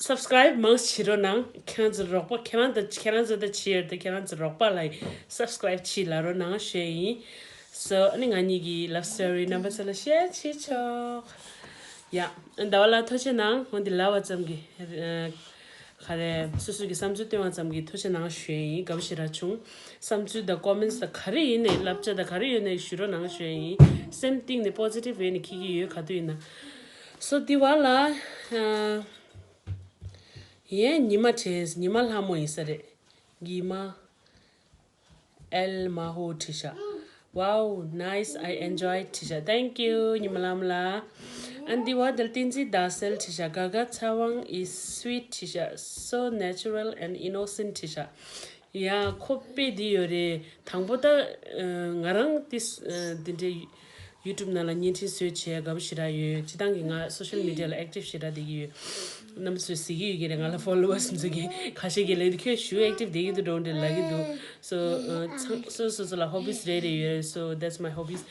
subscribe མང་བྱེད་རོགས་གནང་། ཁྱེད་རང་ཚོ་རོགས་པ་ཁྱེད་རང་ད་ཁྱེད་རང་ཚོ་ད་བྱེད་ཡོད་དེ་ཁྱེད་རང་ཚོ་རོགས་པ་ལ་subscribe བྱེད་ལ་རོགས་གནང་ཞུ་ཡིན། So ཨ་ནི་ང་གཉིས་ཀྱི་love story རྣམ་པ་ཚོ་ལ་share བྱེད་ཆོག་ཡ། ཟླ་བ་ལགས་ཐུགས་རྗེ་གནང་། འོན་ཏེ་ལབ་པ་ཙམ་གྱིས་ཨ་ག་རེ་སོ་སོ་གི་བསམ་ཚུལ་བཏོན་པ་ཙམ་གྱིས་ཐུགས་རྗེ་གནང་ཞུ་ཡིན། དགའ་པོ་ཞེ་དྲག་བྱུང་། བསམ་ཚུལ་དང་comments དང་ག་རེ་ཡིན་ནའི་བསླབ་བྱ་དང་ག་རེ་ཡོད་ནའི་ཞུ་རོགས་གནང་ཞུ་ཡིན། སེམས་གཏིང་ནས་positive ཡོད་ནས་འཁྱེར་གྱི་ཡོད་ག་དུས་ཡིན་ན། སོ་དེ་བ་ལ་ཨ་ཡས་ཉི་མ་བྲེས་ཉི་མ་ལྷ་མོ་ཡིན་ས་རེད། ཉི་མ། ཨེལ་མ་ཧོ་བྲིས་ཤག Wow, nice, I enjoyed བྲིས་ཤག Thank you ཉི་མ་ལྷ་མོ་ལགས། ཨ་ནི་འདི་བ་དེར་བསྟན་འཛིན་ཟླ་གསལ་བྲིས་ཤག Gaga Chawang is sweet བྲིས་ཤག So natural and innocent བྲིས་ཤག་ཡ་ཁོ་དཔེ་འདི་ཡོད་རེད། དང་པོ་ད་ང་རང་དེ་འདི་འདྲའི་YouTube ནང་ལ་བརྙན་འཕྲིན་བཟོས་བྱས་དགའ་པོ་ཞེ་དྲག་ཡོད། སྤྱི་བཏང་གི་ང་social media ལ་active ཞེ་དྲག་བསྡད་ཀྱི་ཡོད། རྣམ་པ་ཚོས་གཟིགས་ཀྱི་ཡོད་ཀྱི་རེད། ང་ལ་followers ཚོ་གི་ཁ་ཤས་ཀྱིས་ལབ་ཀྱི་འདུག་ཁྱོད་ཞུ་active བསྡད་ཀྱི་འདུག་འགྲོ་འདྲ་ལབ་ཀྱི་འདུག So ཚང་སོ་སོ་སོ་ལ་hobbies རེ་རེ་ཡོད་རེད། So that's my hobbies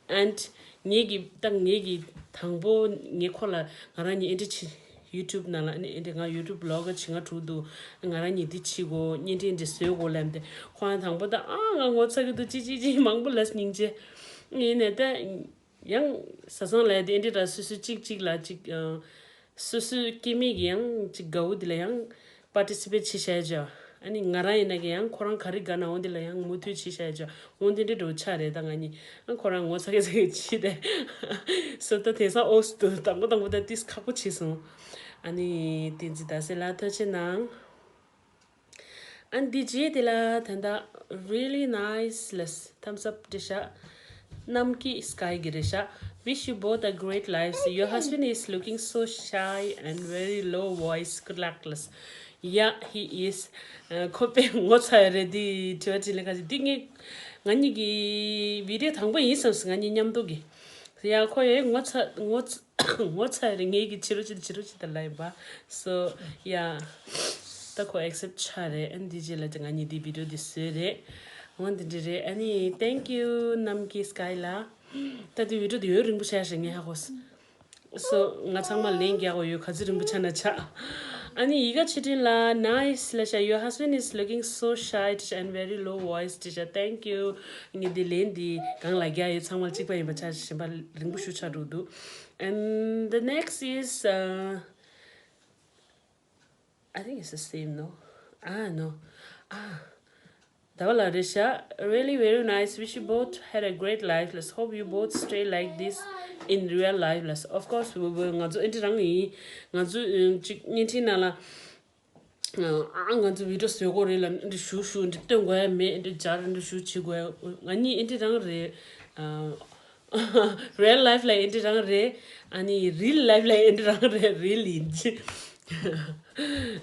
and ངེད་ཀྱི་ད་ངེད་ཀྱི་དང་པོ་ངས་ཁོ་ལ་ང་རང་གཉིས་ཨེ་འདྲ་བྱེད། YouTube ནང་ལ་ཨ་ནི་ཨེ་འདྲ་ང་YouTube blogger བྱེད་ང་དྲུག་འདུག་ང་རང་གཉིས་འདི་བྱེད་དགོས། བརྙན་འཕྲིན་འདི་བཟོས་དགོས་ལབ་སྟེ་ཁོ་རང་དང་པོ་ད་ཨ་ང་ངོ་ཚ་གི་འདུག་ཅི་ཅི་ཅི་མང་པོ་ལབ་སྙིང་རྗེ། ཡིན་ནའི་ད་ཡང་བཟའ་ཚང་ལབ་དེ་ཨེ་འདྲ་ར་སོ་སོ་གཅིག་གཅིག་ལ་གཅིག་སོ་སོའི་སྐྱེ་དམན་གྱི་ཡང་གཅིག་དགའ་བོ་འདི་ལ་ཡང་participate བྱེད་བྱ་བྱ། ཨ་ནི་ང་རང་ཡིན་ན་གི་ཡང་ཁོ་རང་ག་རེ་དགའ་ན་འོ་འདི་ལ་ཡང་མུ་མཐུད་བྱེད་བྱ་བྱ། འོ་འདི་འདྲ་འགྲོ་ཆགས་རེད་ད་ང་གཉིས། ཨ་ཁོ་རང་ངོ་ཚ་གི་ཚ་གི་བྱེད་དེ། སོ་ད་དེང་སང་ཨོ་སི་དུ་དང་པོ་དང་པོ་ད་ཏིས་ཁག་པོ་བྱེད་སོང་། ཨ་ནི་བསྟན་འཛིན་ཟླ་གསལ་ལགས་ཐུགས་རྗེ་གནང་། ཨ་ནི་འདི་རྗེས་དེ་ལ་ད་ལྟ་really nice ལས་thumbs up འདྲི་ཤག Namki Sky གི་རེད་ཤག Wish you both a great life. Your husband is looking so shy and very low voice. Good luck ལས། Yeah, he is. ཁོ་དཔེ་ངོ་ཚ་ཡ་རེད། འདི་དྲི་བ་དྲིས་ལན་ག་ཅིག་འདི་ངས་ང་གཉིས་ཀྱི་video དང་པོ་ཡིན་བསམ་སོང་ང་གཉིས་མཉམ་དུ་གི། ཡ་ཁོ་ཡ་ངོ་ཚ་ངོ་ཚ་ངོ་ཚ་རེད། ངེད་ཀྱི་བྱེད་རོགས་བྱེད་དང་བྱེད་རོགས་བྱེད་དང་ལབ་ཡིན་པ། So yeah. ད་ཁོ་accept ཆགས་རེད། ཨ་ནི་འདི་རྗེས་ལ་ང་གཉིས་འདི་video འདི་བཟོས་རེད། འོ་འདི་འདྲ་རེད། ཨ་ནི་thank you Namki Sky ལགས། ད་འདི་video འདི་ཡོད་རིང་པོ་ཆགས་ཤག་ངས་ཧ་གོ་སོང་། So ང་ཚང་མ་ལན་རྒྱག་དགོས་ཡོད། ག་ཚོད་རིང་པོ་ཆགས་ན་ཆགས། ཨ་ནི་ཡི་ག་ཆོས་སྒྲོན་ལགས། Nice ལབ་ཤག Your husband is looking so shy and very low voice བྲིས་ཤག Thank you. ངས་འདི་ལན་འདི་གང་ལ་རྒྱག་ཡོད། ཚང་མ་གཅིག་པ་ཡིན་པ་ཆགས་ཤག་གཞན་པ་རིང་པོ་ཞིག་ཆགས་འགྲོ་འདུག And the next is uh, I think it's the same, no? Ah, no. Ah. ཟླ་བ་ལགས་རེད་ཤག Really very nice. Wish you both had a great life. Let's hope you both stay like this in real life. Let's of course we will. ང་ཚོ་ཨེ་འདྲ་རང་ཡིན། ང་ཚོ་ཨ་ཅིག་བརྙན་འཕྲིན་ནང་ལ་ཨ་ང་ཚོ་video བཟོ་དགོས་རེད་ལབ་ཨེ་འདྲ་ཞུ་ཞུ་ཨེ་འདྲ་སྟོན་དགོས་ཡ་མེད། ཨེ་འདྲ་སྦྱར་ཨེ་འདྲ་ཞུ་བྱེད་དགོས་ཡ། ང་གཉིས་ཨེ་འདྲ་རང་རེད། ཨ། Real life ལ་ཨེ་འདྲ་རང་རེད། ཨ་ནི་real life ལ་ཨེ་འདྲ་རང་རེད། real ཡིན་གྱི།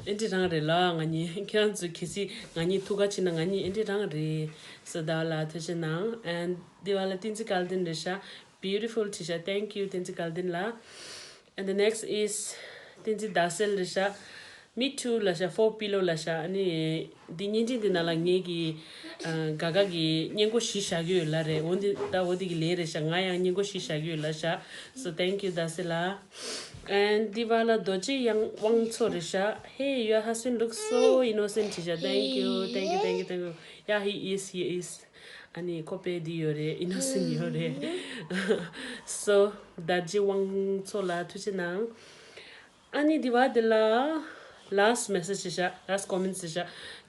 ཨེ་འདྲ་རང་རེད་ལ་ང་གཉིས། ཁྱེད་རང་ཚོ་གལ་སྲིད་ང་གཉིས་ཐུག་ག་ཕྱིན་ན་ང་གཉིས་ཨེ་འདྲ་རང་རེད། So ཟླ་བ་ལགས་ཐུགས་རྗེ་གནང་། And འདི་བ་ལ་བསྟན་འཛིན་སྐལ་ལྡན་རེད་ཤག Beautiful བྲིས་ཤག Thank you བསྟན་འཛིན་སྐལ་ལྡན་ལགས། And the next is བསྟན་འཛིན་ཟླ་གསལ་རེད་ཤག Me too ལབ་ཤག for pillow ལབ་ཤག་ཨ་ནི་འདི་བརྙན་འཕྲིན་འདི་ནང་ལ་ངེད་ཀྱི་ཨ་ག་ག་གི་སྙན་གོ་བཞི་བཞག་གི་ཡོད་ལབ་རེད། འོ་འདི་ད་འོ་འདི་གི་ལན་རེད་ཤག་ང་ཡང་སྙན་གོ་བཞི་བཞག་གི་ཡོད་ལབ་ཤག so thank you ད་སི་ལ། And འདི་བ་ལ་རྡོ་རྗེ་ཡང་དབང་མཚོ་རེད་ཤག Hey, your husband looks so innocent བྲིས་ཤག Thank you, thank you, thank you, thank you. Yeah, he is, he is. ཨ་ནི་ཁོ་དཔེ་འདི་ཡོད་རེད། innocent ཡོད་རེད། So རྡོ་རྗེ་དབང་མཚོ་ལ་ཐུགས་རྗེ་གནང་། ཨ་ནི་འདི་བ་འདི་ལ་last message བྱས་ཤག last comment བྱས་ཤག་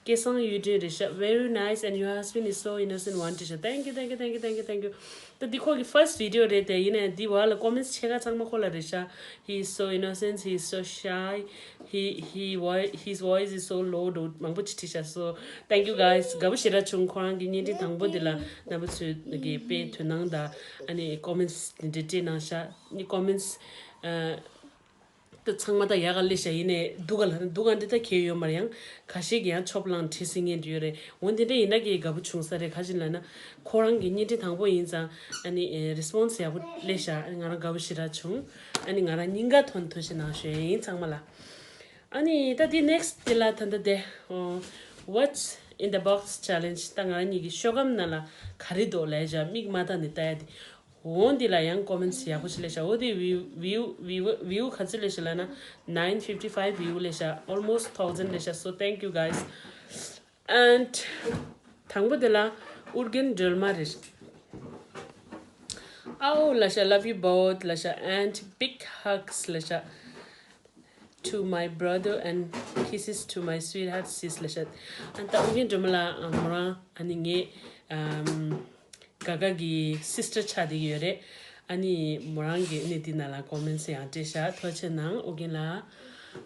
སྐལ་བཟང་གཡུ་སྒྲོན་རེད་ཤག Very nice and your husband is so innocent one བྲིས་ཤག Thank you, thank you, thank you, thank you, thank you. ད་འདི་ཁོ་གི་first video རེད་དེ། ཡིན་ནའི་འདི་བ་ལ་comments ཆེ་ཁག་ཚང་མ་ཁོ་ལ་རེད་ཤག He is so innocent, he is so shy, he, he voi- his voice is so low འདུག་མང་པོ་ཅིག་བྲིས་ཤག So thank you guys. དགའ་པོ་ཞེ་དྲག་བྱུང་། ཁོ་རང་གི་བརྙན་འཕྲིན་དང་པོ་འདི་ལ་རྣམ་པ་ཚོས་གི་དཔེ་དོ་སྣང་དང་ཨ་ནི་comments འདི་འདྲ་སྤྲད་གནང་ཤག་ཨ་ནི་comments ཨ། ད་ཚང་མ་ད་ཡག་ག་སླེབས་ཤག་ཡིན་ནའི་སྡུག་ག་ལ་སྡུག་ག་འདི་ད་གལ་ཡོད་མ་རེད། ཡང་ཁ་ཤས་ཀྱིས་ཡང་ཆོབ་ལངས་བྲིས་ཟིན་མཁན་འདྲ་ཡོད་རེད། འོ་འདི་འདྲ་ཡིན་ན་གི་དགའ་པོ་བྱུང་ས་རེད། ག་ཅི་ལབ་ན་ཁོ་རང་གི་བརྙན་འཕྲིན་དང་པོ་ཡིན་ཙང་ཨ་ནི་response ཡག་པོ་སླེབས་ཤག་ཨ་ནི་ང་རང་དགའ་པོ་ཞེ་དྲག་བྱུང་། ཨ་ནི་ང་རང་སྙིང་ག་ཐོག་ནས་ཐུགས་རྗེ་གནང་ཞུ་ཡ་ཡིན་ཚང་མ་ལ། ཨ་ནི་ད་འདི་next འདི་ལ་ད་ལྟ་དེ་What's in the box challenge ད་ང་རང་གཉིས་ཀྱི་ཤོག་སྒམ་ནང་ལ་ག་རེ་འདུག་ལབ་ཡ་མིག་མ་བལྟས་ནས་ལྟ་ཡ་དེ། འོ་འདི་ལ་ཡང་comments ཡག་པོ་ཞིག་སླེབས་ཤག་འོ་དེ་view view view view ག་ཚོད་སླེབས་ཤག་ལབ་ན་nine fifty five view སླེབས་ཤག almost thousand སླེབས་ཤག So thank you guys. And དང་པོ་དེ་ལ་ཨུར་རྒྱན་སྒྲོལ་མ་རེད། ཨའོ་ལབ་ཤག love you both ལབ་ཤག and big hugs ལབ་ཤག to my brother and kisses to my sweetheart sis ལབ་ཤག་ཨ་ད་ཨུར་རྒྱན་སྒྲོལ་མ་ལགས་མོ་རང་ཨ་ནི་ངའི་ཨམ། ག་ག་གི་སིས་ཊར་ཆགས་བསྡད་ཀྱི་ཡོད་རེད། ཨ་ནི་མོ་རང་གིས་ཨ་ནི་འདི་ནང་ལ་ཀོ་མེན་ཊི་ཡང་སྤྲད་ཤག་ཐུགས་རྗེ་གནང་ཨོ་རྒྱན་ལགས།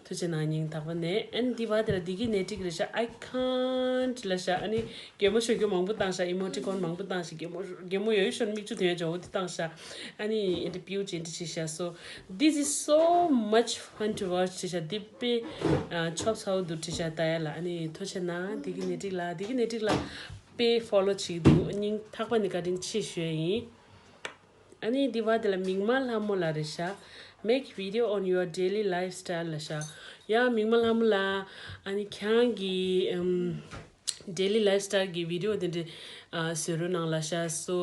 ཐུགས་རྗེ་གནང་སྙིང་ཐག་པ་ནས། ཨ་ནི་འདི་བ་དེ་ལ་འདི་གི་ནེ་ཊིག་རེད་ཤག I can't ལབ་ཤག་ཨ་ནི་གད་མོ་ཤོར་རྒྱུ་མང་པོ་བཏང་ཤག་ཨི་མོ་ཊི་ཀོན་མང་པོ་བཏང་ཤག་གད་མོ་གད་མོ་ཡོད་ཤོར་མིག་ཆུ་ཐོན་ཡ་ཇོ་བོ་དེ་བཏང་ཤག་ཨ་ནི་ཨིན་ཊར་བིའུ་ཅིག་བྲིས་ཤག So this is so much fun to watch བྲིས་ཤག་འདི་དཔེ་ཆོབ་ཚ་བོ་འདུག་བྲིས་ཤག་ལྟ་ཡ་ལ། ཨ་ནི་ཐུགས་རྗེ་གནང་འདི་གི་ནེ་ཊིག་ལ་འདི་གི་ནེ་ཊིག་ལ། དཔེ་ཕོ་ལོ་བྱེད་ཀྱི་འདུག་སྙིང་ཐག་པ་ནས་བཀའ་དྲིན་ཆེ་ཞུ་ཡ་ཡིན། ཨ་ནི་འདི་བ་དེ་ལ་མིག་དམར་ལྷ་མོ་ལགས་རེད་ཤག Make video on your daily lifestyle ལབ་ཤག་ཡ་མིག་དམར་ལྷ་མོ་ལགས། ཨ་ནི་ཁྱེད་རང་གི་ཨམ། daily lifestyle གི་video དེ་འདྲ་ཨ། བཟོ་རོགས་གནང་ལབ་ཤག So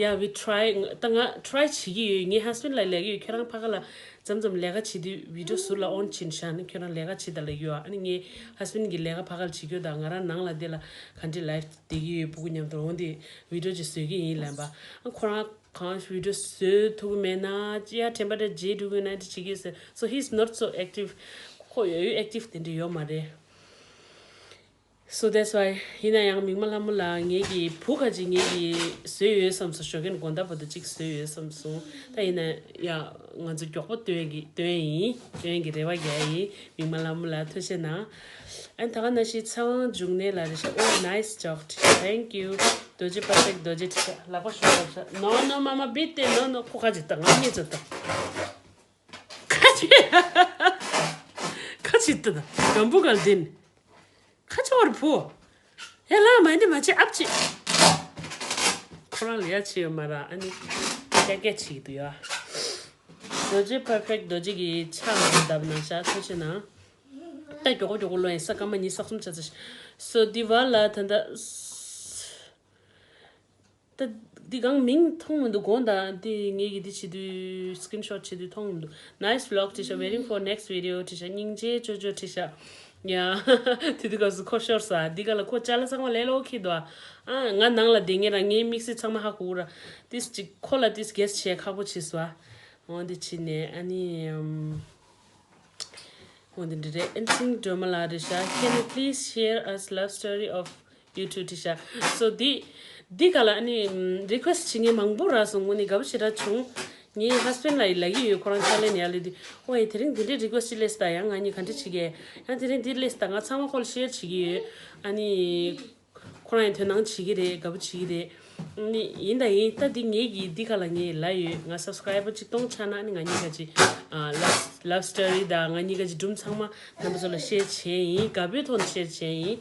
yeah, we try. ད་ང་try བྱེད་ཀྱི་ཡོད། ངའི་ཧས་བྷེན་ལ་ལབ་ཀྱི་ཡོད། ཁྱེད་རང་ཕ་ག་ལ་མཚམས་མཚམས་ལས་ཀ་བྱེད་དུས་video ཟུར་ལ་on བྱིན་ཤག་ཨ་ནི་ཁྱེད་རང་ལས་ཀ་བྱེད་དང་ལབ་ཀྱི་ཡོད། ཨ་ནི་ངའི་ཧས་བྷེན་གྱིས་ལས་ཀ་ཕ་ག་ལ་བྱེད་ཀྱི་ཡོད། ད་ང་རང་ནང་ལ་འདི་ལ་ག་འདྲའི་ལའིབ་བསྡད་ཀྱི་ཡོད་ཕྲུ་གུ་མཉམ་དུ། འོ་འདི་video ཅིག་བཟོ་གི་ཡིན་ལབ་པ། ཨ་ཁོ་རང་གང་video བཟོ་ཐུབ་ཀྱི་མེད་ན་ཅི་ཡ་དྲན་པ་འདྲ་བརྗེད་འགྲོ་གི་ན་འདི་བྱེད་ཀྱི་ཟེར། So he's not so active. ཁོ་ཡོད་ཡོད་active དེ་འདྲ་ཡོད་མ་རེད། So that's why ཡིན་ན་ཡང་མིག་དམར་ལྷ་མོ་ལགས། ངེད་ཀྱི་བུ་ཁ་ཅིག་ངེད་ཀྱིས་བཟོས་ཡོད་བསམ་སོང་། ཞོགས་ཀས་དགོང་དག་བར་དུ་ཅིག་བཟོས་ཡོད་བསམ་སོང་། ད་ཡིན་ན་ཡ་ང་ཚོ་མགྱོགས་པོ་སྟོན་གྱི་སྟོན་ཡིན། སྟོན་གྱི་རེ་བ་རྒྱག་ཡིན། མིག་དམར་ལྷ་མོ་ལགས་ཐུགས་རྗེ་གནང་། ཨ་ད་ག་ནང་བཞིན་ཚེ་དབང་འབྱུང་གནས་ལགས་རེད་ཤག Oh, nice job. Thank you. རྡོ་རྗེ་པར་ཕེག་རྡོ་རྗེ་བྲིས་ཤག་ལག་པ་ཤོར་བ་ཤག No, no, mama, bitte, no, no. ཁོ་ཁ་ཅིག་ལྟ། ང་གཉིས་ཚོ་ལྟ། ཁ་ཅིག་ཁ་ཅིག་ལྟ། གམ་བུ་གལ་དིན། ཁ་ཆེ་བར་བུ། ཧེ་ལ་མ་ནི་མ་ཆེ་ཨབ་ཆེ། ཁོ་རང་ལས་ཡ་ཆེ་ཡོད་མ་ར། ཨ་ནི་སྐད་སྐད་ཆེ་གི་འདུག་ཡ། རྡོ་རྗེ་པར་ཕེག་རྡོ་རྗེ་གི་ཕྱག་ལ་བརྡབ་གནང་ཤག་ཐུགས་རྗེ་གནང་། ད་མགྱོགས་པོ་མགྱོགས་པོ་ལོ་ཡིན། ས་སྐར་མ་ཉི་ཤུ་རྩ་གསུམ་ཆགས་ཚར་ཤག So འདི་བ་ལ་ད་ལྟ། ད་འདི་གང་མིང་མཐོང་མི་འདུག་དགོངས་དག་འདི་ངེད་ཀྱིས་འདི་བྱེད་དུས་screenshot བྱེད་དུས་མཐོང་མི་འདུག Nice vlog བྲིས་ཤག Waiting for next video བྲིས་ཤག་སྙིང་རྗེ་ཅོ་ཅོ་བྲིས་ཤག་ཡ། དེ་དུས་སྐབས་སུ་ཁོ་ཤོར་ས། འདི་ག་ལ་ཁོ་ཅ་ལག་ཚང་མ་ལས་སླ་པོ་འཁྱེར་འདུག་ཨ་ང་ནང་ལ་བསྡད་ངེས་ར་ངའི་དམིགས་བསལ་ཚང་མ་ཧ་གོ་གི་ར། ཏིས་ཅིག་ཁོ་ལ་ཏིས་guess བྱེད་ཁག་པོ་བྱེད་སོང་ཨ། འོ་འདི་བྱས་ནས་ཨ་ནི་ཨམ། འོ་འདི་འདྲ་རེད། ཨེན་སིང་སྒྲོལ་མ་ལགས་རེད་ཤག Can you please share us love story of you two བྲིས་ཤག So འདི་འདི་ག་ལ་ཨ་ནི་request བྱེད་མཁན་མང་པོ་རག་སོང་། དངོས་གནས་དགའ་པོ་ཞེ་དྲག་བྱུང་། ངའི་husband ལ་ཡི་ལབ་ཀྱི་ཡོད། ཁོ་རང་ཕྱག་ལས་ནས་ཡར་སླེབས་དུས་ཨོ་ཡེ་དེ་རིང་འདི་འདྲའི་request ཅིག་སླེབས་སོང་ད། ཡང་ང་གཉིས་ག་འདྲ་བྱེད་ཀྱི། ཡང་དེ་རིང་འདི་སླེབས་སོང་ད། ང་ཚང་མ་ཁོ་ལ་share བྱེད་ཀྱི་ཡོད། ཨ་ནི། ཁོ་རང་ཡང་དོ་སྣང་བྱེད་ཀྱི་རེད། དགའ་པོ་བྱེད་ཀྱི་རེད། ནི་ཡིན་ད་ཡིན། ད་འདི་ངེད་ཀྱི་འདི་ག་ལ་ངས་ལབ་ཡོད། ང་subscriber གཅིག་སྟོང་ཆགས་ན་ནི་ང་གཉིས་ཀ་གཅིག་ཨ་love love story དང་ང་གཉིས་ཀ་གཅིག་སྒྲུང་ཚང་མ་རྣམ་པ་ཚོ་ལ་share བྱས་ཡིན། དགའ་པོའི་ཐོག་ནས་share བྱས་ཡིན།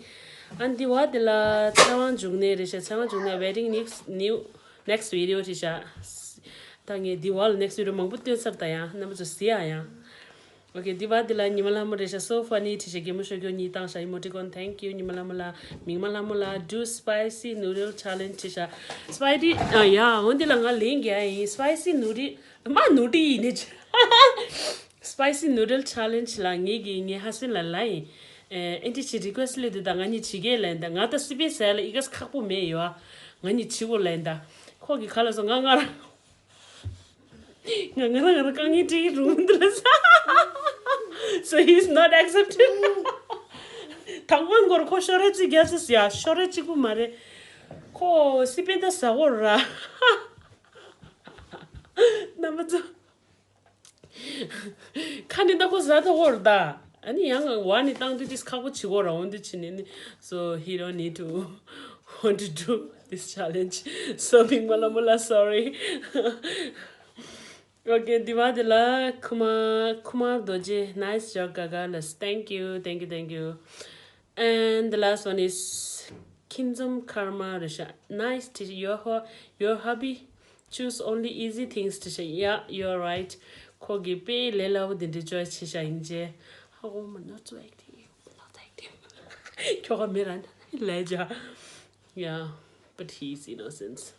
ཨ་འདི་བ་འདི་ལ་ཚེ་དབང་འབྱུང་གནས་རེད་ཤག Taiwan འབྱུང་གནས། Waiting next new next video བྲིས་ཤག་ད་ངས་འདི་བ་ལ་next video མང་པོ་སྟོན་ཚར། ད་ཡང་རྣམ་པ་ཚོ་གཟིགས་ཨ་ཡང་། Okay, འདི་བ་འདི་ལ་ཉི་མ་ལྷ་མོ་རེད་ཤག so funny བྲིས་ཤག་གད་མོ་ཤོར་རྒྱུ་གཉིས་བཏང་ཤག emoticon thank you ཉི་མ་ལྷ་མོ་ལ། མིག་མ་ལྷ་མོ་ལ། do spicy noodle challenge བྲིས་ཤག spicy ཨ་ཡ། འོ་འདི་ལ་ང་ལན་རྒྱག་ཡིན། spicy noodle མ་noodle ཡིན་ནི། Spicy noodle challenge ལ་ངེད་ཀྱིས་ངའི་ཧ་སན་ལ་ལ་ཡིན། ཨེ་འདི་ཅི་request སླེབས་འདུག་ད་ང་གཉིས་བྱེད་ཀྱི་ལན་ད། ང་ད་སི་པན་ཟེར་ལ་ཨི་ག་ཁག་པོ་མེད་ཡོད་ཨ། ང་གཉིས་བྱེད་དགོས་ལན་ད། ཁོ་གི་ཁ་ལ་སོང་ང་ང་རང་། ང་ང་རང་ང་རང་དཀའ་ངལ་འཕྲད་ཀྱི་རུང་འདི་ལ་ས། So he's not accepted. དང་པོའི་མགོར་ཁོ་ཤོ་ར་གཅིག་རྒྱག་ཚེ་ཡ་ཤོ་ར་གཅིག་པུ་མ་རེད། ཁོ་སི་པན་ད་ཟ་གོ་ར། རྣམ་པ་ཚོ། ཁ་ནི་ད་ཁོ་ཟ་ཐོ་གོ་ར་ད། ཨ་ནི་ཡང་བ་ནི་བཏང་དུས་ཏིས་ཁག་པོ་བྱེད་གོ་ར་འོན་དུ་བྱེད་ནི་ནི། So he don't need to want to do this challenge. So མིག་མ་ལ་མོ་ལ་sorry. Okay འདི་བ་འདི་ལ་ཁུ་མ་ཁུ་མ་རྡོ་རྗེ nice job Gaga ལ། Thank you, thank you, thank you. And the last one is Kinzom Karma རེད་ཤག nice teacher your ho- your hubby choose only easy things བྲིས་ཤག yeah, you're right. ཁོ་གི་དཔེ་ལས་སླ་བོ་འདི་འདྲའི་choice བྱས་ཤག་ཡིན་ཅེ། ཧ་གོ་མ། Not so active, not active. ཁྱོ་ག་མེ་ར་ལས་ཇ། Yeah, but he's innocent.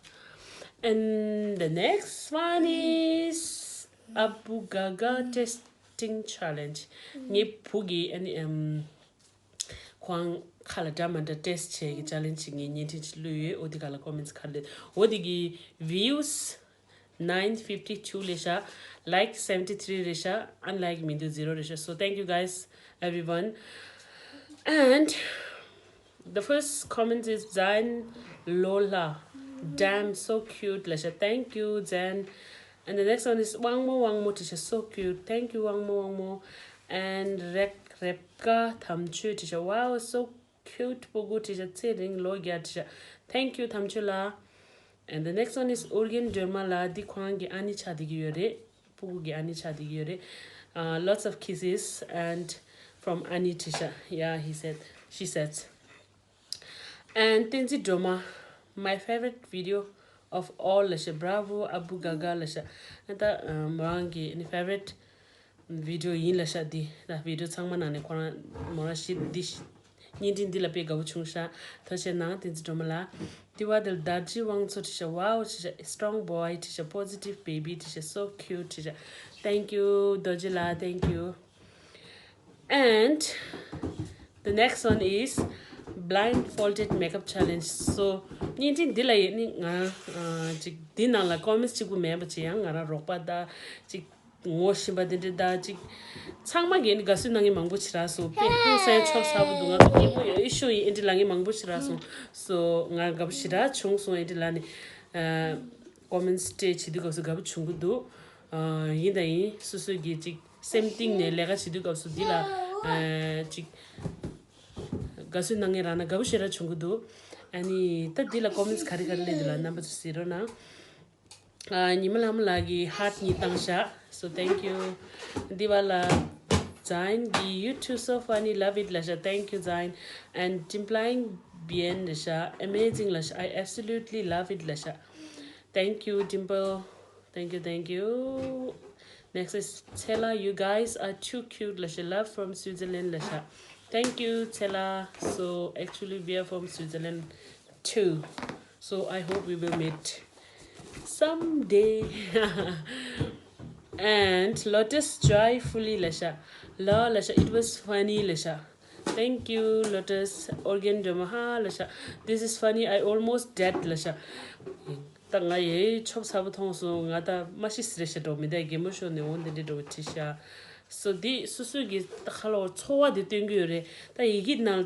And the next one is Abu Gaga testing challenge. ངའི་བུ་གི་ཨ་ནི་ཨམ། ཁོང་ཁ་ལ་འདྲ་མ་འདྲ་test བྱེད་ཀྱི་challenge ཅིག་ངས་བརྙན་འཕྲིན་ཅིག་བླུགས་ཡོད། འོ་དེ་ག་ལ་comments ག་རེ་འོ་དེ་གི་views nine fifty two རེད་ཤག like seventy three རེད་ཤག unlike མི་འདུག zero རེད་ཤག so thank you guys everyone. And the first comment is Zain Lola. Damn, so cute ལ་ཤག thank you Zain. And the next one is དབང་མོ་དབང་མོ་བྲིས་ཤག so cute. Thank you དབང་མོ་དབང་མོ། And Rek- Rebecca དམ་ཆོས་བྲིས་ཤག wow, so cute སྤུ་གུ་བྲིས་ཤག་ཚེ་རིང་ལོ་བརྒྱ་བྲིས་ཤག thank you དམ་ཆོས་ལགས། And the next one is ཨོ་རྒྱན་སྒྲོལ་མ་ལགས། འདི་ཁོ་རང་གི་ཨ་ནེ་ཆགས་བསྡད་ཀྱི་ཡོད་རེད། སྤུ་གུ་གི་ཨ་ནེ་ཆགས་བསྡད་ཀྱི་ཡོད་རེད། Uh, lots of kisses and from Ani Tisha. Yeah, he said, she said. And Tenzin Droma, my favorite video of all ལ་ཤག bravo Abu Gaga ལ་ཤག་ད་མོ་རང་གི་favorite video ཡིན་ལ་ཤག་འདི་ད་video ཚང་མ་ནང་ནས་ཁོ་རང་མོ་རང་ཞིབ་འདི་བརྙན་འཕྲིན་འདི་ལ་དཔེ་དགའ་པོ་བྱུང་ཤག་ཐུགས་རྗེ་གནང་Tenzin Droma ལགས། འདི་བ་དེ་ལ་དར་ཇི་དབང་མཚོ་བྲིས་ཤག wow བྲིས་ཤག strong boy བྲིས་ཤག positive baby བྲིས་ཤག so cute བྲིས་ཤག thank you རྡོ་རྗེ་ལགས། Thank you. And the next one is blindfolded makeup challenge. So བརྙན་འཕྲིན་འདི་ལ་ཡིན་ནི་ང་རང་ཅིག་འདི་ནང་ལ་comments གཅིག་པུ་མེད་པ་ཅིག་ཡང་ང་རང་རོགས་པ་དང་ཅིག་ངོ་ཤེས་པ་དེ་འདྲ་དང་ཅིག་ཚང་མ་གིས་ནི་དགའ་བསུ་གནང་མཁན་མང་པོ་ཞེ་དྲག་སོང་། དཔེ་ཧང་སང་ཆོག་ཚ་པོ་འདུག་ང་ཚོ་སྐྱིད་པོ་ཡོད་ཤོ་ཡིན་ཨེ་འདྲ་ལབ་མཁན་མང་པོ་ཞེ་དྲག་སོང་། So ང་དགའ་པོ་ཞེ་དྲག་བྱུང་སོང་ཨེ་འདྲ་ལབ་ནི་comments སྤྲད་བྱེད་དུས་སྐབས་སུ་དགའ་པོ་བྱུང་གི་འདུག་ཡིན་དང་ཡིན་སོ་སོ་གིས་ཅིག་སེམས་གཏིང་ནས་ལས་ཀ་བྱེད་དུས་སྐབས་སུ་འདི་ལ་ཨ་ཅིག་དགའ་བསུ་གནང་མཁན་རག་ན་དགའ་པོ་ཞེ་དྲག་བྱུང་གི་འདུག་ཨ་ནི་ད་འདི་ལ་comments ག་རེ་ག་རེ་སླེབས་འདུག་ལ་རྣམ་པ་ཚོ་གཟིགས་རོགས་གནང་། ཨ་ཉི་མ་ལྷ་མོ་ལགས་ཀྱིས་heart གཉིས་བཏང་ཤག so thank you. འདི་བ་ལ་Zain གིས you too so funny, love it ལབ་ཤག thank you Zain. And Dimplying Bien ལབ་ཤག amazing ལབ་ཤག I absolutely love it ལབ་ཤག thank you Dimple. Thank you, thank you. Next is Tsela. You guys are too cute. ལབ་ཤག love from Switzerland. ལབ་ཤག thank you, Tsela. So actually, we are from Switzerland too. So I hope we will meet someday. And Lotus joyfully. ལབ་ཤག་ལ་ལབ་ཤག it was funny. ལབ་ཤག thank you, Lotus. Organ Drama. ལབ་ཤག this is funny. I almost dead. ལབ་ཤག་ད་ང་ཡི་ཆོབ་ཚ་པོ་མཐོང་སོང་། ང་ད་མ་ཤི་སི་རེ་ཤ་འགྲོ་མི་ད་གད་མོ་ཤོར་ནས་འོ་འདི་འདྲའི་འགྲོ་བྲིས་ཤག so འདི་སོ་སོའི་གི་ད་ཁ་ལོ་ཚོར་བ་འདི་སྟོན་གི་ཡོད་རེད། ད་ཡི་གེ་ནང་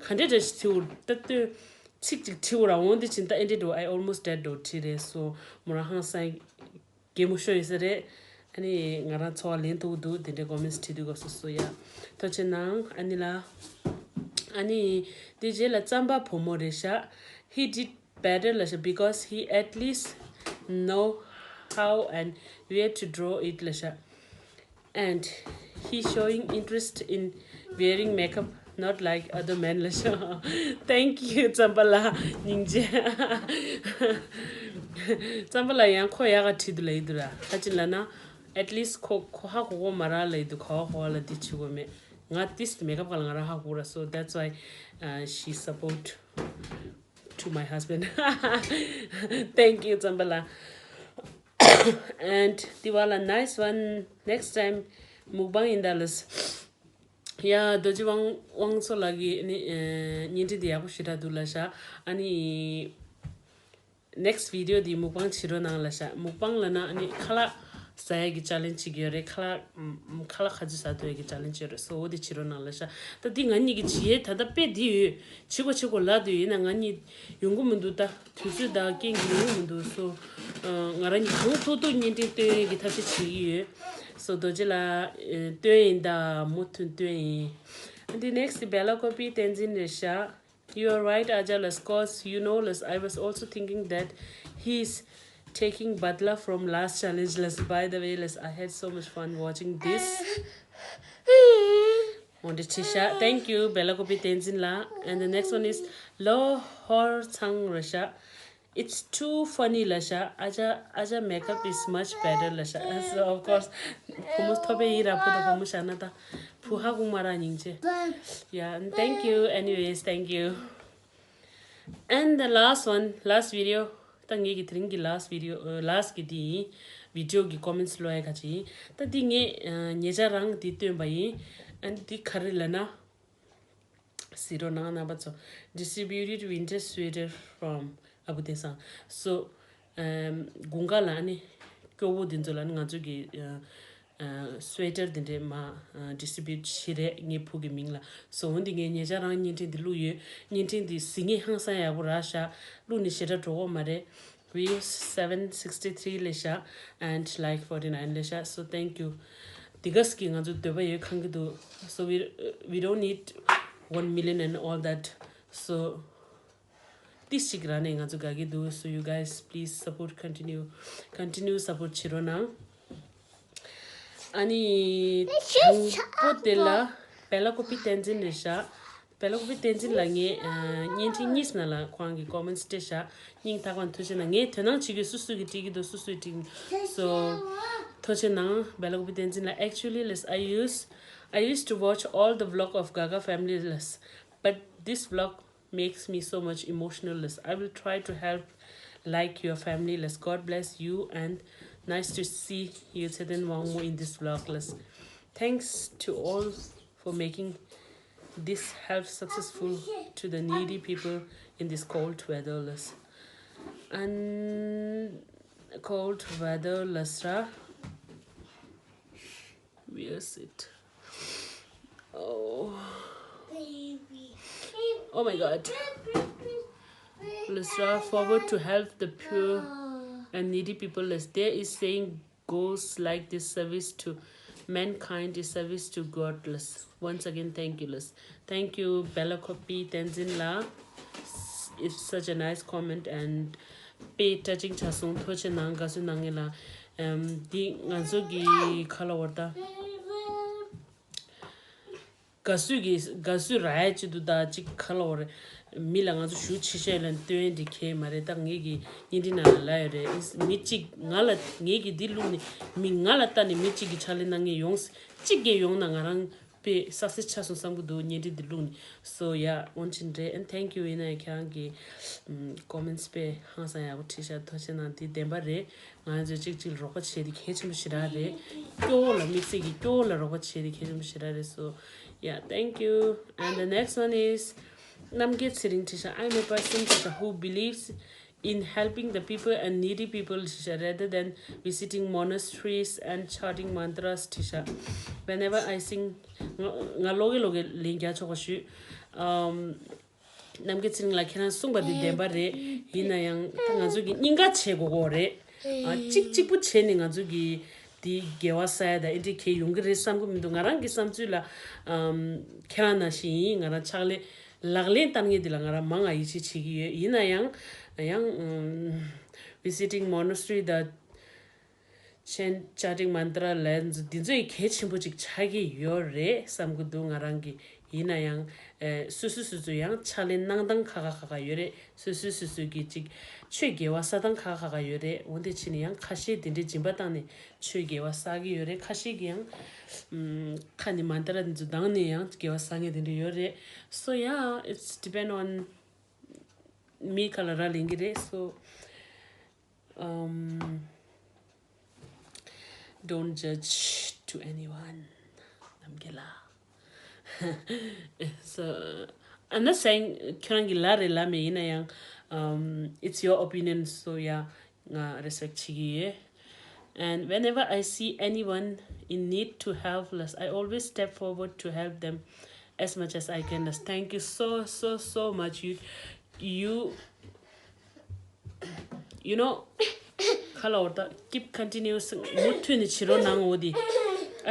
ག་འདྲས་འདྲ་ཞིག་བྲིས་འོ་ད་སྟོན་ཚིག་ཅིག་བྲིས་འོ་ར་འོ་འདི་བྱིན་ད་ཨེ་འདྲས་འགྲོ། I almost dead འགྲོ་བྲིས་རེད། so མོ་རང་ཧང་སང་གད་མོ་ཤོར་ཡོད་ས་རེད། ཨ་ནི་ང་རང་ཚོར་བ་ལེན་ཐུབ་ཀྱི་འདུག་དེ་འདྲའི་comments བྲིས་དུས་སྐབས་སུ་སོ་ཡ་ཐུགས་རྗེ་གནང་ཨ་ནི་ལ། ཨ་ནི་དེ་རྗེས་ལ་རྩམ་པ་བུ་མོ་རེད་ཤག he did better ལབ་ཤག because he at least know how and where to draw it ལབ་ཤག and he showing interest in wearing makeup, not like other men ལབ་ཤག thank you རྩམ་པ་ལགས། སྙིང་རྗེ། རྩམ་པ་ལགས་ཡང་ཁོ་ཡག་ག་བྲིས་འདུག་ལབ་ཡི་འདུག་ར། ཧ་ཅི་ལབ་ན། at least ཁོ་ཁོ་ཧ་གོ་གོ་མ་ར་ལ་ཡི་དུ་ཁ་བ་ཁོ་བ་ལ་འདི་བྱེད་དགོས་མེད། ང་ཏིས་མེ་ཀབ་ག་ལ་ང་ར་ཧ་གོ་ར། So that's why uh, she support to my husband. Thank you, Zambala. And Tiwala, nice one. Next time, mukbang in Dallas. ཡ་རྡོ་རྗེ་དབང་དབང་མཚོ་ལགས་ཀྱིས་ནི་བརྙན་འཕྲིན་འདི་ཡག་པོ་ཞེ་དྲག་འདུག་ལ་ཤག་ཨ་ནི་next video འདི་མུག་པང་བྱེད་རོགས་གནང་ལ་ཤག་མུག་པང་ལ་ན་ཨ་ནི་ཁ་ལག་ཟ་ཡ་གི་ཅ་ལེན་ཅིག་ཡོད་རེད། ཁ་ལག་ཁ་ལག་ག་ཚོད་ཟ་ཐུབ་ཡ་གི་ཅ་ལེན་ཅིག་ཡོད་རེད། སོ་འོ་དེ་བྱེད་རོགས་གནང་ལ་ཤག་ད་འདི་ང་གཉིས་ཀྱི་བྱེད་ཡས་ད་ལྟ་དཔེ་འདི་ཡོད། བྱེད་དགོས་བྱེད་དགོས་ལབ་འདུག་ཡིན་ན་ང་གཉིས་ཡོང་གི་མི་འདུག་ད་དུས་ཚོད་དང་རྐྱེན་གྱིས་ཡོང་གི་མི་འདུག་སོ་ང་རང་གཉིས་གང་ཐུབ་ཐུབ་བརྙན་འཕྲིན་སྟོན་ཡས་ཀྱི་ཐབས་ཤེས་བྱེད་ཀྱི་ཡོད། སོ་རྡོ་རྗེ་ལགས་སྟོན་ཡིན། ད་མུ་མཐུད་སྟོན་ཡིན། འདི་next Bella Copy བསྟན་འཛིན་རེད་ཤག You are right, Aja, less, cause you know, less, I was also thinking that he's taking badla from last challenge, less. By the way, less, I had so much fun watching this. Wanted Tisha. Thank you, Bella Kopi Tenzin La. And the next one is Lo Hor Chang Rasha. It's too funny, Lasha. Aja, Aja makeup is much better, Lasha. So, of course, Pumus Tobe Ira put the Pumushana. Puha Kumara Ninje. Yeah, and thank you. Anyways, thank you. And the last one, last video. ད་ངེད་ཀྱི་དེ་རིང་གི་last video, uh, last གི་དེ་video གི་comments ལོ་ཡ་ག་ཅི། ད་དེ་ངས་ཉེ་ཆར་རང་དེ་བཏོན་པ་ཡིན། And དེ་ག་རེ་ལབ་ན། Zero ནང་རྣམ་པ་ཚོ། Distributed winter sweater from Abu Desang. So, um, དགུན་ཁ་ལ་ནི་སྐྱོ་བོ་འདི་ཚོ་ལ་ནི་ང་ཚོ་གི་uh, uh, sweater འདི་འདྲས་མ་uh, distribute བྱེད་རེད། ངའི་བུ་གི་མིང་ལ། So འོན་ཏེ་ངས་ཉེ་ཆར་རང་བརྙན་འཕྲིན་འདི་བླུགས་ཡོད། བརྙན་འཕྲིན་འདི་གཟིགས་ངེས་ཧང་སང་ཡག་པོ་རག་ཤག་བླུགས་ནི་ཞེ་དྲག་འགྲོ་གི་མ་རེད། Views seven sixty three ལས་ཤག and like forty nine ལས་ཤག So thank you. དེ་ག་སྐྱིད་ང་ཚོ་འདོད་པ་ཡོད་ཁང་གི་འདུག So we, we don't need one million and all that. So this ཅིག་ར་ནས་ང་ཚོ་དགའ་གི་འདུག So you guys please support, continue, continue support བྱེད་རོགས་གནང་། ཨ་ནི་དང་པོ་དེ་ལ་བེ་ལ་ཀོ་པི་བསྟན་འཛིན་རེད་ཤག་བེ་ལ་ཀོ་པི་བསྟན་འཛིན་ལ་ངས་བརྙན་འཕྲིན་གཉིས་ནང་ལ་ཁོ་རང་གི་comments སྤྲད་ཤག་སྙིང་ཐག་པ་ནས་ཐུགས་རྗེ་གནང་། ངས་དོ་སྣང་བྱེད་ཀྱི་སུ་སུ་གིས་བྲིས་ཀྱི་འདུག་སུ་སུས་བྲིས་ཀྱི་འདུག So ཐུགས་རྗེ་གནང་བེ་ལ་ཀོ་པི་བསྟན་འཛིན་ལ། Actually, less, I used, I used to watch all the vlog of Gaga family, less, but this vlog makes me so much emotional, less. I will try to help like your family, less. God bless you and nice to see you, Tseten Wangmo, in this vlog, less. Thanks to all for making this help successful to the needy people in this cold weather, less. And cold weather, less, ra. Where is it? Oh. Oh my God. Let's try forward to help the poor and needy people. Let's, there is saying goes like this: service to mankind is service to God. Let's, once again, thank you. Let's, thank you, Bella Copy Tenzin La. It's such a nice comment and དཔེ་touching ཆགས་སོང་། ཐུགས་རྗེ་གནང་། དགའ་བསུ་གནང་ངེས་ལ། ཨམ། འདི་ང་ཚོ་གི་ཁ་ལ་བར་ད་དགའ་བསུ་གི་དགའ་བསུ་ར་ཡ་ཅི་འདུག་ད་ཅིག་ཁ་ལ་བར་མི་ལ་ང་ཚོ་ཞུ་ཆེ་ཤོས་ལ་སྟོན་འདི་ཁེ་མ་རེད། ད་ངེད་ཀྱི་བརྙན་འཕྲིན་ནང་ལ་ལ་ཡོད་རེད། མི་གཅིག་ང་ལ་ངེད་ཀྱི་འདི་བླུགས་ནས་མི་ང་ལ་ལྟ་ནས་མི་གཅིག་གི་ཕྱག་ལས་གནང་ངེས་ཡོང་གཅིག་གིས་ཡོང་ན་ང་རང་དཔེ་success ཆགས་སོང་བསམ་གི་འདུག་བརྙན་འཕྲིན་འདི་བླུགས་ནས། So yeah, ཨོན་ཆིན་རེད། And thank you. ཡིན་ན་ཡང་ཁྱེད་རང་གི་ཨམ། comments དཔེ་ཧང་སང་ཡག་པོ་བྲིས་ཤག་ཐུགས་རྗེ་གནང་། འདི་བདེན་པ་རེད། ང་ཚོས་གཅིག་གཅིག་ལ་རོགས་པ་བྱེད་དེ་གལ་ཆེན་པོ་ཞེ་དྲག་རེད། སྐྱོ་བོ་ལ་དམིགས་བསལ་གྱི་སྐྱོ་བོ་ལ་རོགས་པ་བྱེད་དེ་གལ་ཆེན་པོ་ཞེ་དྲག་རེད། So yeah, thank you. And the next one is རྣམ་རྒྱལ་ཚེ་རིང་བྲིས་ཤག I'm a person བྲིས་ཤག who believes in helping the people and needy people བྲིས་ཤག rather than visiting monasteries and chanting mantras བྲིས་ཤག Whenever I sing, ང་ང་ལོག་གི་ལོག་གི་ལན་རྒྱག་ཆོག་ག་ཞུས། ཨམ། རྣམ་རྒྱལ་ཚེ་རིང་ལགས་ཁྱེད་རང་གསུངས་པ་འདི་བདེན་པ་རེད། ཡིན་ན་ཡང་ད་ང་ཚོ་གི་སྙིང་ག་བྱེད་དགོས་གོ་རེད། ཨ། གཅིག་གཅིག་པུ་བྱས་ནས་ང་ཚོ་གི་འདི་དགེ་བ་བསགས་ཡ་ད་ཨེ་འདྲ་གལ་ཡོང་གི་རེད་བསམ་གི་མི་འདུག་ང་རང་གི་བསམ་ཚུལ་ལ། ཨམ། ཁྱེད་རང་ནང་བཞིན་ཡིན། ང་རང་ཕྱག་ལས་ལག་ལེན་བསྟར་མཁན་འདི་ལ་ང་རང་མང་ང་ཡིད་ཆེས་བྱེད་ཀྱི་ཡོད། ཡིན་ན་ཡང་ཡང་ཨམ། visiting monastery དང་chanting mantra ལབ་འདི་ཚོ་ཡི་གལ་ཆེན་པོ་ཅིག་ཆགས་ཀྱི་ཡོད་རེད་བསམ་གི་འདུག་ང་རང་གི་ ཡིན་ན་ཡང་། ཨེ། སོ་སོ་སོ་སོ་ཡང་ཕྱག་ལས་གནང་སྟངས་ཁ་ཁ་ཁ་ཁ་ཡོད་རེད། སོ་སོ་སོ་སོ་གི་ཅིག་ཆོས་དགེ་བ་བསགས་སྟངས་ཁ་ཁ་ཁ་ཁ་ཡོད་རེད། འོན་ཏེ་ཕྱིན་ནས་ཡང་ཁ་ཤས་དེ་འདྲའི་སྦྱིན་པ་བཏང་ནས་ཆོས་དགེ་བ་བསགས་ཀྱི་ཡོད་རེད། ཁ་ཤས་ཀྱིས་ཡང་། ཨམ། ཁ་ནས་མན་ཏྲ་འདི་ཚོ་བཏང་ནས་ཡང་དགེ་བ་བསགས་མཁན་དེ་འདྲ་ཡོད་རེད། So yeah, it's depend on མིའི་ཁ་ལ་རག་ལས་ཀྱི་རེད། So, um, don't judge to anyone. ནམ་རྒྱལ་ལགས། So, I'm not saying ཁྱོད་རང་གི་ལབ་རེད་ལབ་མེད། ཡིན་ན་ཡང་། Um, it's your opinion, so yeah, ང་respect བྱེད་ཀྱི་ཡོད། And whenever I see anyone in need to help, less, I always step forward to help them as much as I can, less. Thank you so, so, so much. You, you You know, ག་ལབ་དགོས་རེད། Keep continuous. མུ་མཐུད་ནས་བྱེད་རོགས་གནང་འོ་དེ།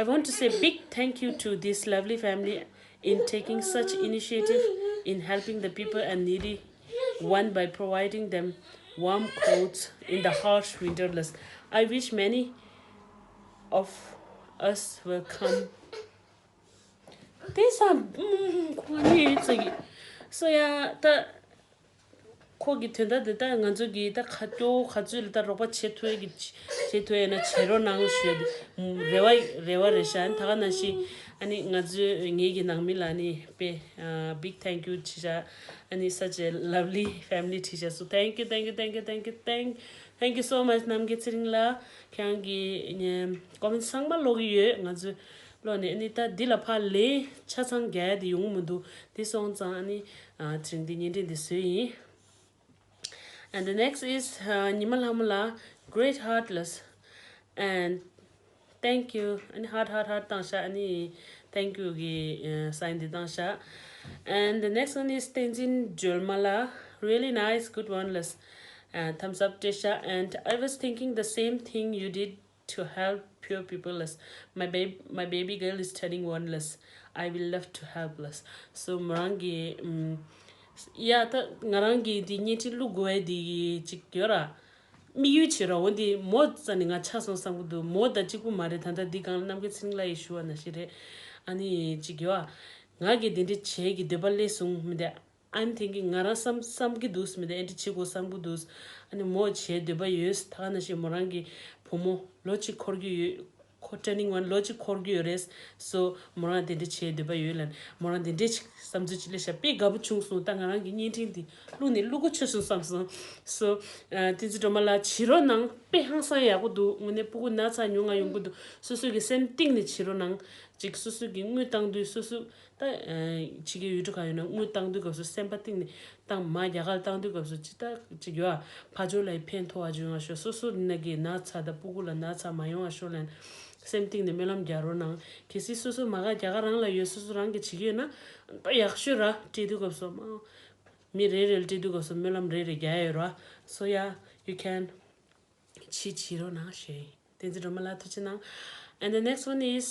I want to say big thank you to this lovely family in taking such initiative in helping the people and needy one by providing them warm clothes in the harsh winter, less. I wish many of us will come. This are, mm, so yeah, the ཁོ་གི་དོན་དག་འདི་ལྟར་ང་ཚོ་གིས་ད་ག་སྐྱོ་ག་ཚོད་ལ་ད་རོགས་པ་བྱེད་ཐུབ་ཀྱི་བྱེད་ཐུབ་ཡོད་ན་བྱེད་རོགས་གནང་ཞུ་ཡ་དེ་རེ་བ་རེ་བ་རེད་ཤག་ད་ག་ནང་བཞིན་ཨ་ནི་ང་ཚོའི་ངེད་ཀྱི་ནང་མི་ལ་ཨ་ནི་དཔེ། Big thank you བྲིས་ཤག་ཨ་ནི་such a lovely family བྲིས་ཤག So thank you, thank you, thank you, thank you, thank, thank you so much. རྣམ་རྒྱལ་ཚེ་རིང་ལགས། ཁྱེད་རང་གི་ཀོ་མེན་ཚང་མ་ཀློག་གི་ཡོད། ང་ཚོས་ཀློག་ནས་ཨ་ནི་ད་འདི་ལ་ཕར་ལན་ཆ་ཚང་རྒྱག་ཡ་དེ་ཡོང་གི་མི་འདུག་དེ་སོང་ཙང་ཨ་ནི་ཚེ་རིང་འདི་བརྙན་འཕྲིན་འདི་བཟོས་ཡིན། And the next is, uh, ཉི་མ་ལྷ་མོ་ལགས། Great heart, less. And thank you. ཨ་ནི་heart, heart, heart བཏང་ཤག་ཨ་ནི་thank you གི་sign འདི་བཏང་ཤག And the next one is བསྟན་འཛིན་སྒྲོལ་མ་ལགས། Really nice, good one, less. Uh, thumbs up བསྟན་ཤག And I was thinking the same thing you did to help poor people, less. My baby, my baby girl is turning one, less. I will love to help, less. So མོ་རང་གི་ཨམ། ཡ་ད་ང་རང་གི་འདི་བརྙན་འཕྲིན་བླུག་དགོས་ཡ་འདི་ཅིག་ཡོད་ར། དམིགས་ཡུལ་བྱེད་ར། འོ་འདི་མོ་རྩ་ནས་ང་ཆགས་སོང་བསམ་གི་འདུག་མོ་ད་གཅིག་པུ་མ་རེད། ད་ལྟ་འདི་སྒང་ལ་རྣམ་རྒྱལ་ཚེ་རིང་ལགས་ཡིས་ཞུ་བ་ནང་བཞིན་རེད། ཨ་ནི་ཅིག་ཡོད་ཨ། ང་གིས་འདི་འདྲ་བྱེད་ཀྱི་འདོད་པ་སླེབས་སོང་མི་འདུག I'm thinking ང་རང་བསམ་བསམ་གྱི་འདུག་མི་འདུག་ཨེ་འདྲ་བྱེད་དགོས་བསམ་གྱི་འདུག་ཨ་ནི་མོ་བྱེད་འདོད་པ་ཡོད། ད་ག་ནང་བཞིན་མོ་རང་གི་བུ་མོ་ལོ་གཅིག་འཁོར་གྱི་ཡོད། ཁོ་turning one ལོ་གཅིག་འཁོར་གྱི་ཡོད་རེད། So མོ་རང་དེ་འདྲ་བྱེད་འདོད་པ་ཡོད་ལབ་ནས་མོ་རང་དེ་འདྲ་ཅིག་བསམ་ཚུལ་ཅིག་སླེབས་ཤག་དཔེ་དགའ་པོ་བྱུང་སོང་། ད་ང་རང་གི་བརྙན་འཕྲིན་འདི་བླུགས་ནས་བླུག་དགོས་བྱུང་སོང་བསམ་སོང་། So བསྟན་འཛིན་སྒྲོལ་མ་ལགས་བྱེད་རོགས་གནང་། དཔེ་ཧང་སང་ཡག་པོ་འདུག་དངོས་གནས་སྤུ་གུ་ན་ཚ་ཉུང་ང་ཡོང་གི་འདུག་སོ་སོ་གི་སེམས་གཏིང་ནས་བྱེད་རོགས་གནང་། ཅིག་སོ་སོ་གི་དངུལ་བཏང་དུས་སོ་སོ། ད་ཨ་ཕྱི་རྒྱལ་ཡུལ་གྲུ་གང་ཡོད་ན་དངུལ་བཏང་དུས་སྐབས་སུ་སེམས་པ་གཏིང་ནས་བཏང་མ། རྒྱ་གར་བཏང་དུས་སྐབས་སུ་ཅི་ལྟར་ཅིག་ཡོད་ཨ། ཕ་ཇོ་ལ་ཡི་ཕན་ཐོགས་པ་ཅིག་ཡོང་བ་ཤོག་སོ་སོ་ནང་གི་ན་ཚ་དང་སྤུ་གུ་ལ་ན་ཚ་མ་ཡོང་བ་ཤོག་ལབ་ནས་སེམས་གཏིང་ནས་སྨོན་ལམ་རྒྱག་རོགས་གནང་། གལ་སྲིད་སོ་སོ་མ་ག་རྒྱ་གར་རང་ལ་ཡོད་སོ་སོ་རང་གིས་བྱེད་ཀྱི་ཡོད་ན་ད་ཡག་ཤོས་ར། སྤྲད་དུས་སྐབས་སུ་མ་མི་རེ་རེ་ལ་སྤྲད་དུས་སྐབས་སུ་སྨོན་ལམ་རེ་རེ་རྒྱག་ཡོད་ར། So yeah, you can ཕྱི་ཕྱི་རོགས་གནང་ཞེས། བསྟན་འཛིན་སྒྲོལ་མ་ལགས་ཐུགས་རྗེ་གནང་། And the next one is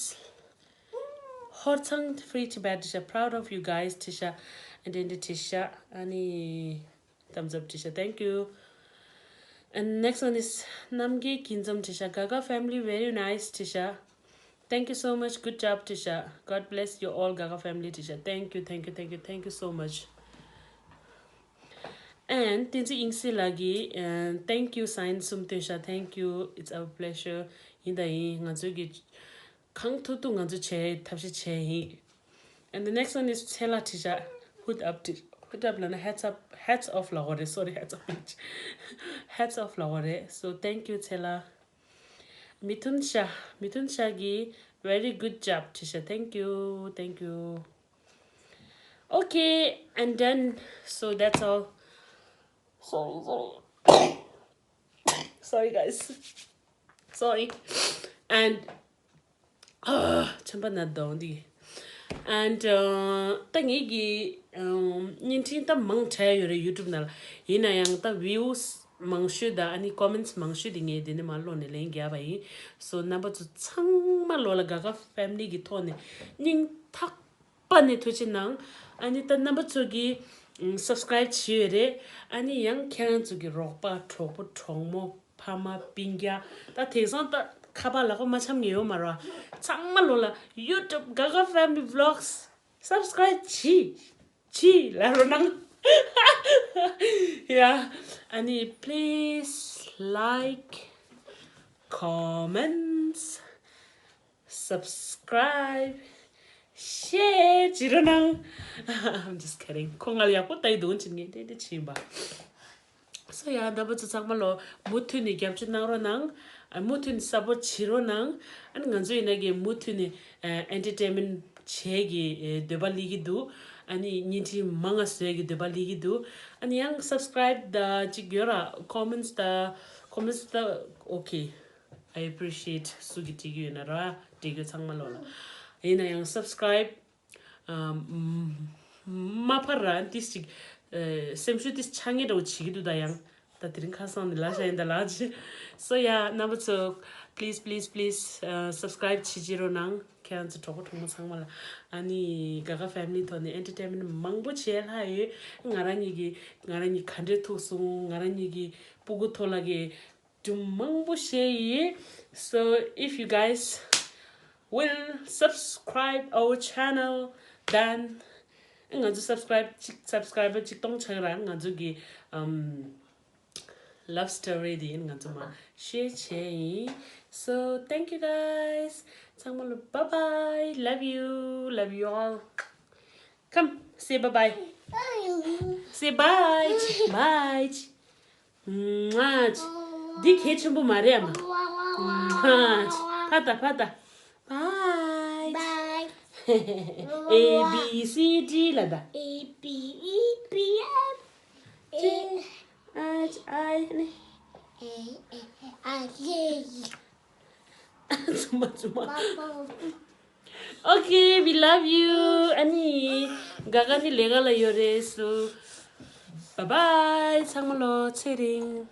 ཧོར་ཚང་Free Tibet བྲིས་ཤག Proud of you guys བྲིས་ཤག And then བྲིས་ཤག་ཨ་ནི་thumbs up བྲིས་ཤག Thank you. And next one is རྣམ་རྒྱལ་གིས་འཛོམས་བྲིས་ཤག Gaga family very nice བྲིས་ཤག Thank you so much. Good job བྲིས་ཤག God bless you all, Gaga family བྲིས་ཤག Thank you, thank you, thank you, thank you so much. And བསྟན་འཛིན་དབྱིངས་སྲས་ལགས་ཀྱིས་ཨ། Thank you sign གསུམ་བཏོན་ཤག Thank you, it's our pleasure. ཡིན་ད་ཡིན། ང་ཚོ་གི་གང་ཐུབ་ཐུབ་ང་ཚོ་བྱེད་ཐབས་ཤེས་བྱས་ཡིན། And the next one is ཚེ་ལགས་བྲིས་ཤག Hood up བྲིས། Hood up ལབ་ན་hats up, hats off ལབ་དགོས་རེད། Sorry, hats up མིན། Hats off ལབ་དགོས་རེད། So thank you ཚེ་ལགས། མི་མཐུན་ཤ། མི་མཐུན་ཤ་གིས་very good job བྲིས་ཤག Thank you, thank you. Okay, and then, so that's all. Sorry, sorry. Sorry, guys. Sorry. And ཨ། ཆམ་པ་ན་གདོང་འདི། And ད་ངེད་ཀྱི་བརྙན་འཕྲིན་ད་མང་དྲགས་ཡོད་རེད་YouTube ནང་ལ། ཡིན་ན་ཡང་ད་views མང་ཤོས་དང་ཨ་ནི་comments མང་ཤོས་དེ་ངས་དེ་ནས་མར་ཀློག་ནས་ལན་རྒྱག་པ་ཡིན། So རྣམ་པ་ཚོ་ཚང་མ་ལོ་ལ་Gaga family གི་ཐོག་ནས་སྙིང་ཐག་པ་ནས་ཐུགས་རྗེ་གནང་། ཨ་ནི་ད་རྣམ་པ་ཚོ་གིས་subscribe བྱས་ཡོད་རེད། ཨ་ནི་ཡང་ཁྱེད་རང་ཚོ་གི་རོགས་པ་གྲོགས་པོ་གྲོགས་མོ་ཕ་མ་སྤུན་ཀྱག་ད་དེང་སང་ད་ཁ་པར་ལག་པ་མ་འཆམ་མཁན་ཡོད་མ་རེད་བ། ཚང་མ་ལོ་ལ་YouTube Gaga family vlogs subscribe བྱེད། བྱེད་ལབ་རོགས་གནང་། Yeah, ཨ་ནི་please like, comments, subscribe, share བྱེད་རོགས་གནང་། I'm just kidding. ཁོ་ང་ལ་ཡག་པོ་ལྟ་ཡི་འདུག་ཕྱིན་ངས་ཏན་ཏན་ཕྱིན་པ། So yeah, རྣམ་པ་ཚོ་ཚང་མ་ལོ་མུ་མཐུད་ནས་རྒྱབ་སྐྱོར་གནང་རོགས་གནང་། ཨ་མུ་མཐུད་ནས་support བྱེད་རོགས་གནང་། ཨ་ནི་ང་ཚོ་ཡིན་ན་གི་མུ་མཐུད་ནས་ཨ་entertainment བྱེད་ཀྱི་འདོད་པ་སླེབས་ཀྱི་འདུག་ཨ་ནི་བརྙན་འཕྲིན་མང་ང་བཟོ་ཡ་གི་འདོད་པ་སླེབས་ཀྱི་འདུག་ཨ་ནི་ཡང་subscribe དང་གཅིག་ཡོད་ར། comments དང་comments དང་okay, I appreciate སུ་གི་བྲིས་ཀྱི་ཡོད་ན་ར། བྲིས་ཀྱི་ཚང་མ་ལོ་ལ་ཡིན་ན་ཡང་subscribe ཨ་མ་ཕར་ར་ཏིས་ཅིག་ཨ་སེམས་ཤུགས་ཏིས་ཆག་ངེས་འདྲ་བོ་བྱེད་ཀྱི་འདུག་ད་ཡང་ད་དེ་རིང་ཁ་སང་ནས་ལབ་བཞག་ཡིན་ད་ལགས་ཅི། So yeah, རྣམ་པ་ཚོ་please, please, please, ཨ་subscribe བྱེད་བྱེད་རོགས་གནང་། ཁྱེད་རང་ཚོ་གྲོགས་པོ་གྲོགས་མོ་ཚང་མ་ལ། ཨ་ནི་ག་ག་family ཐོག་ནས་entertainment མང་པོ་བྱས་ལྷག་ཡོད། ང་རང་ཉིད་ཀྱི་ང་རང་ཉིད་ག་འདྲའི་ཐུག་སོང་། ང་རང་ཉིད་ཀྱི་སྤུ་གུ་ཐོག་ལ་གི་སྒྲུང་མང་པོ་བཤད་ཡིན། So if you guys will subscribe our channel, then ང་ཚོ་subscribe གཅིག subscriber གཅིག་སྟོང་ཆགས་ར་ང་ཚོ་གི་um love story དེ་ང་ཚོ་མ་share བྱས་ཡིན། So thank you guys. ཚང་མ་ལ་bye bye, love you, love you all. Come, say bye bye. Say bye. Bye. ང་འདི་གལ་ཆེན་པོ་མ་རེད་ཨ་མ། ཕ་ད་ཕ་ད། Bye. Bye. A B C D ལ་ད། A B E B F G H I ནི། ཨ་ཡེ། ཚུམ་པ་ཚུམ་པ། Okay, we love you. ཨ་ནི་ག་ག་ནི་ལས་ཀ་ལ་ཡོད་རེད་སུ། Bye bye. ཚང་མ་ལོ་ཚེ་རིང་།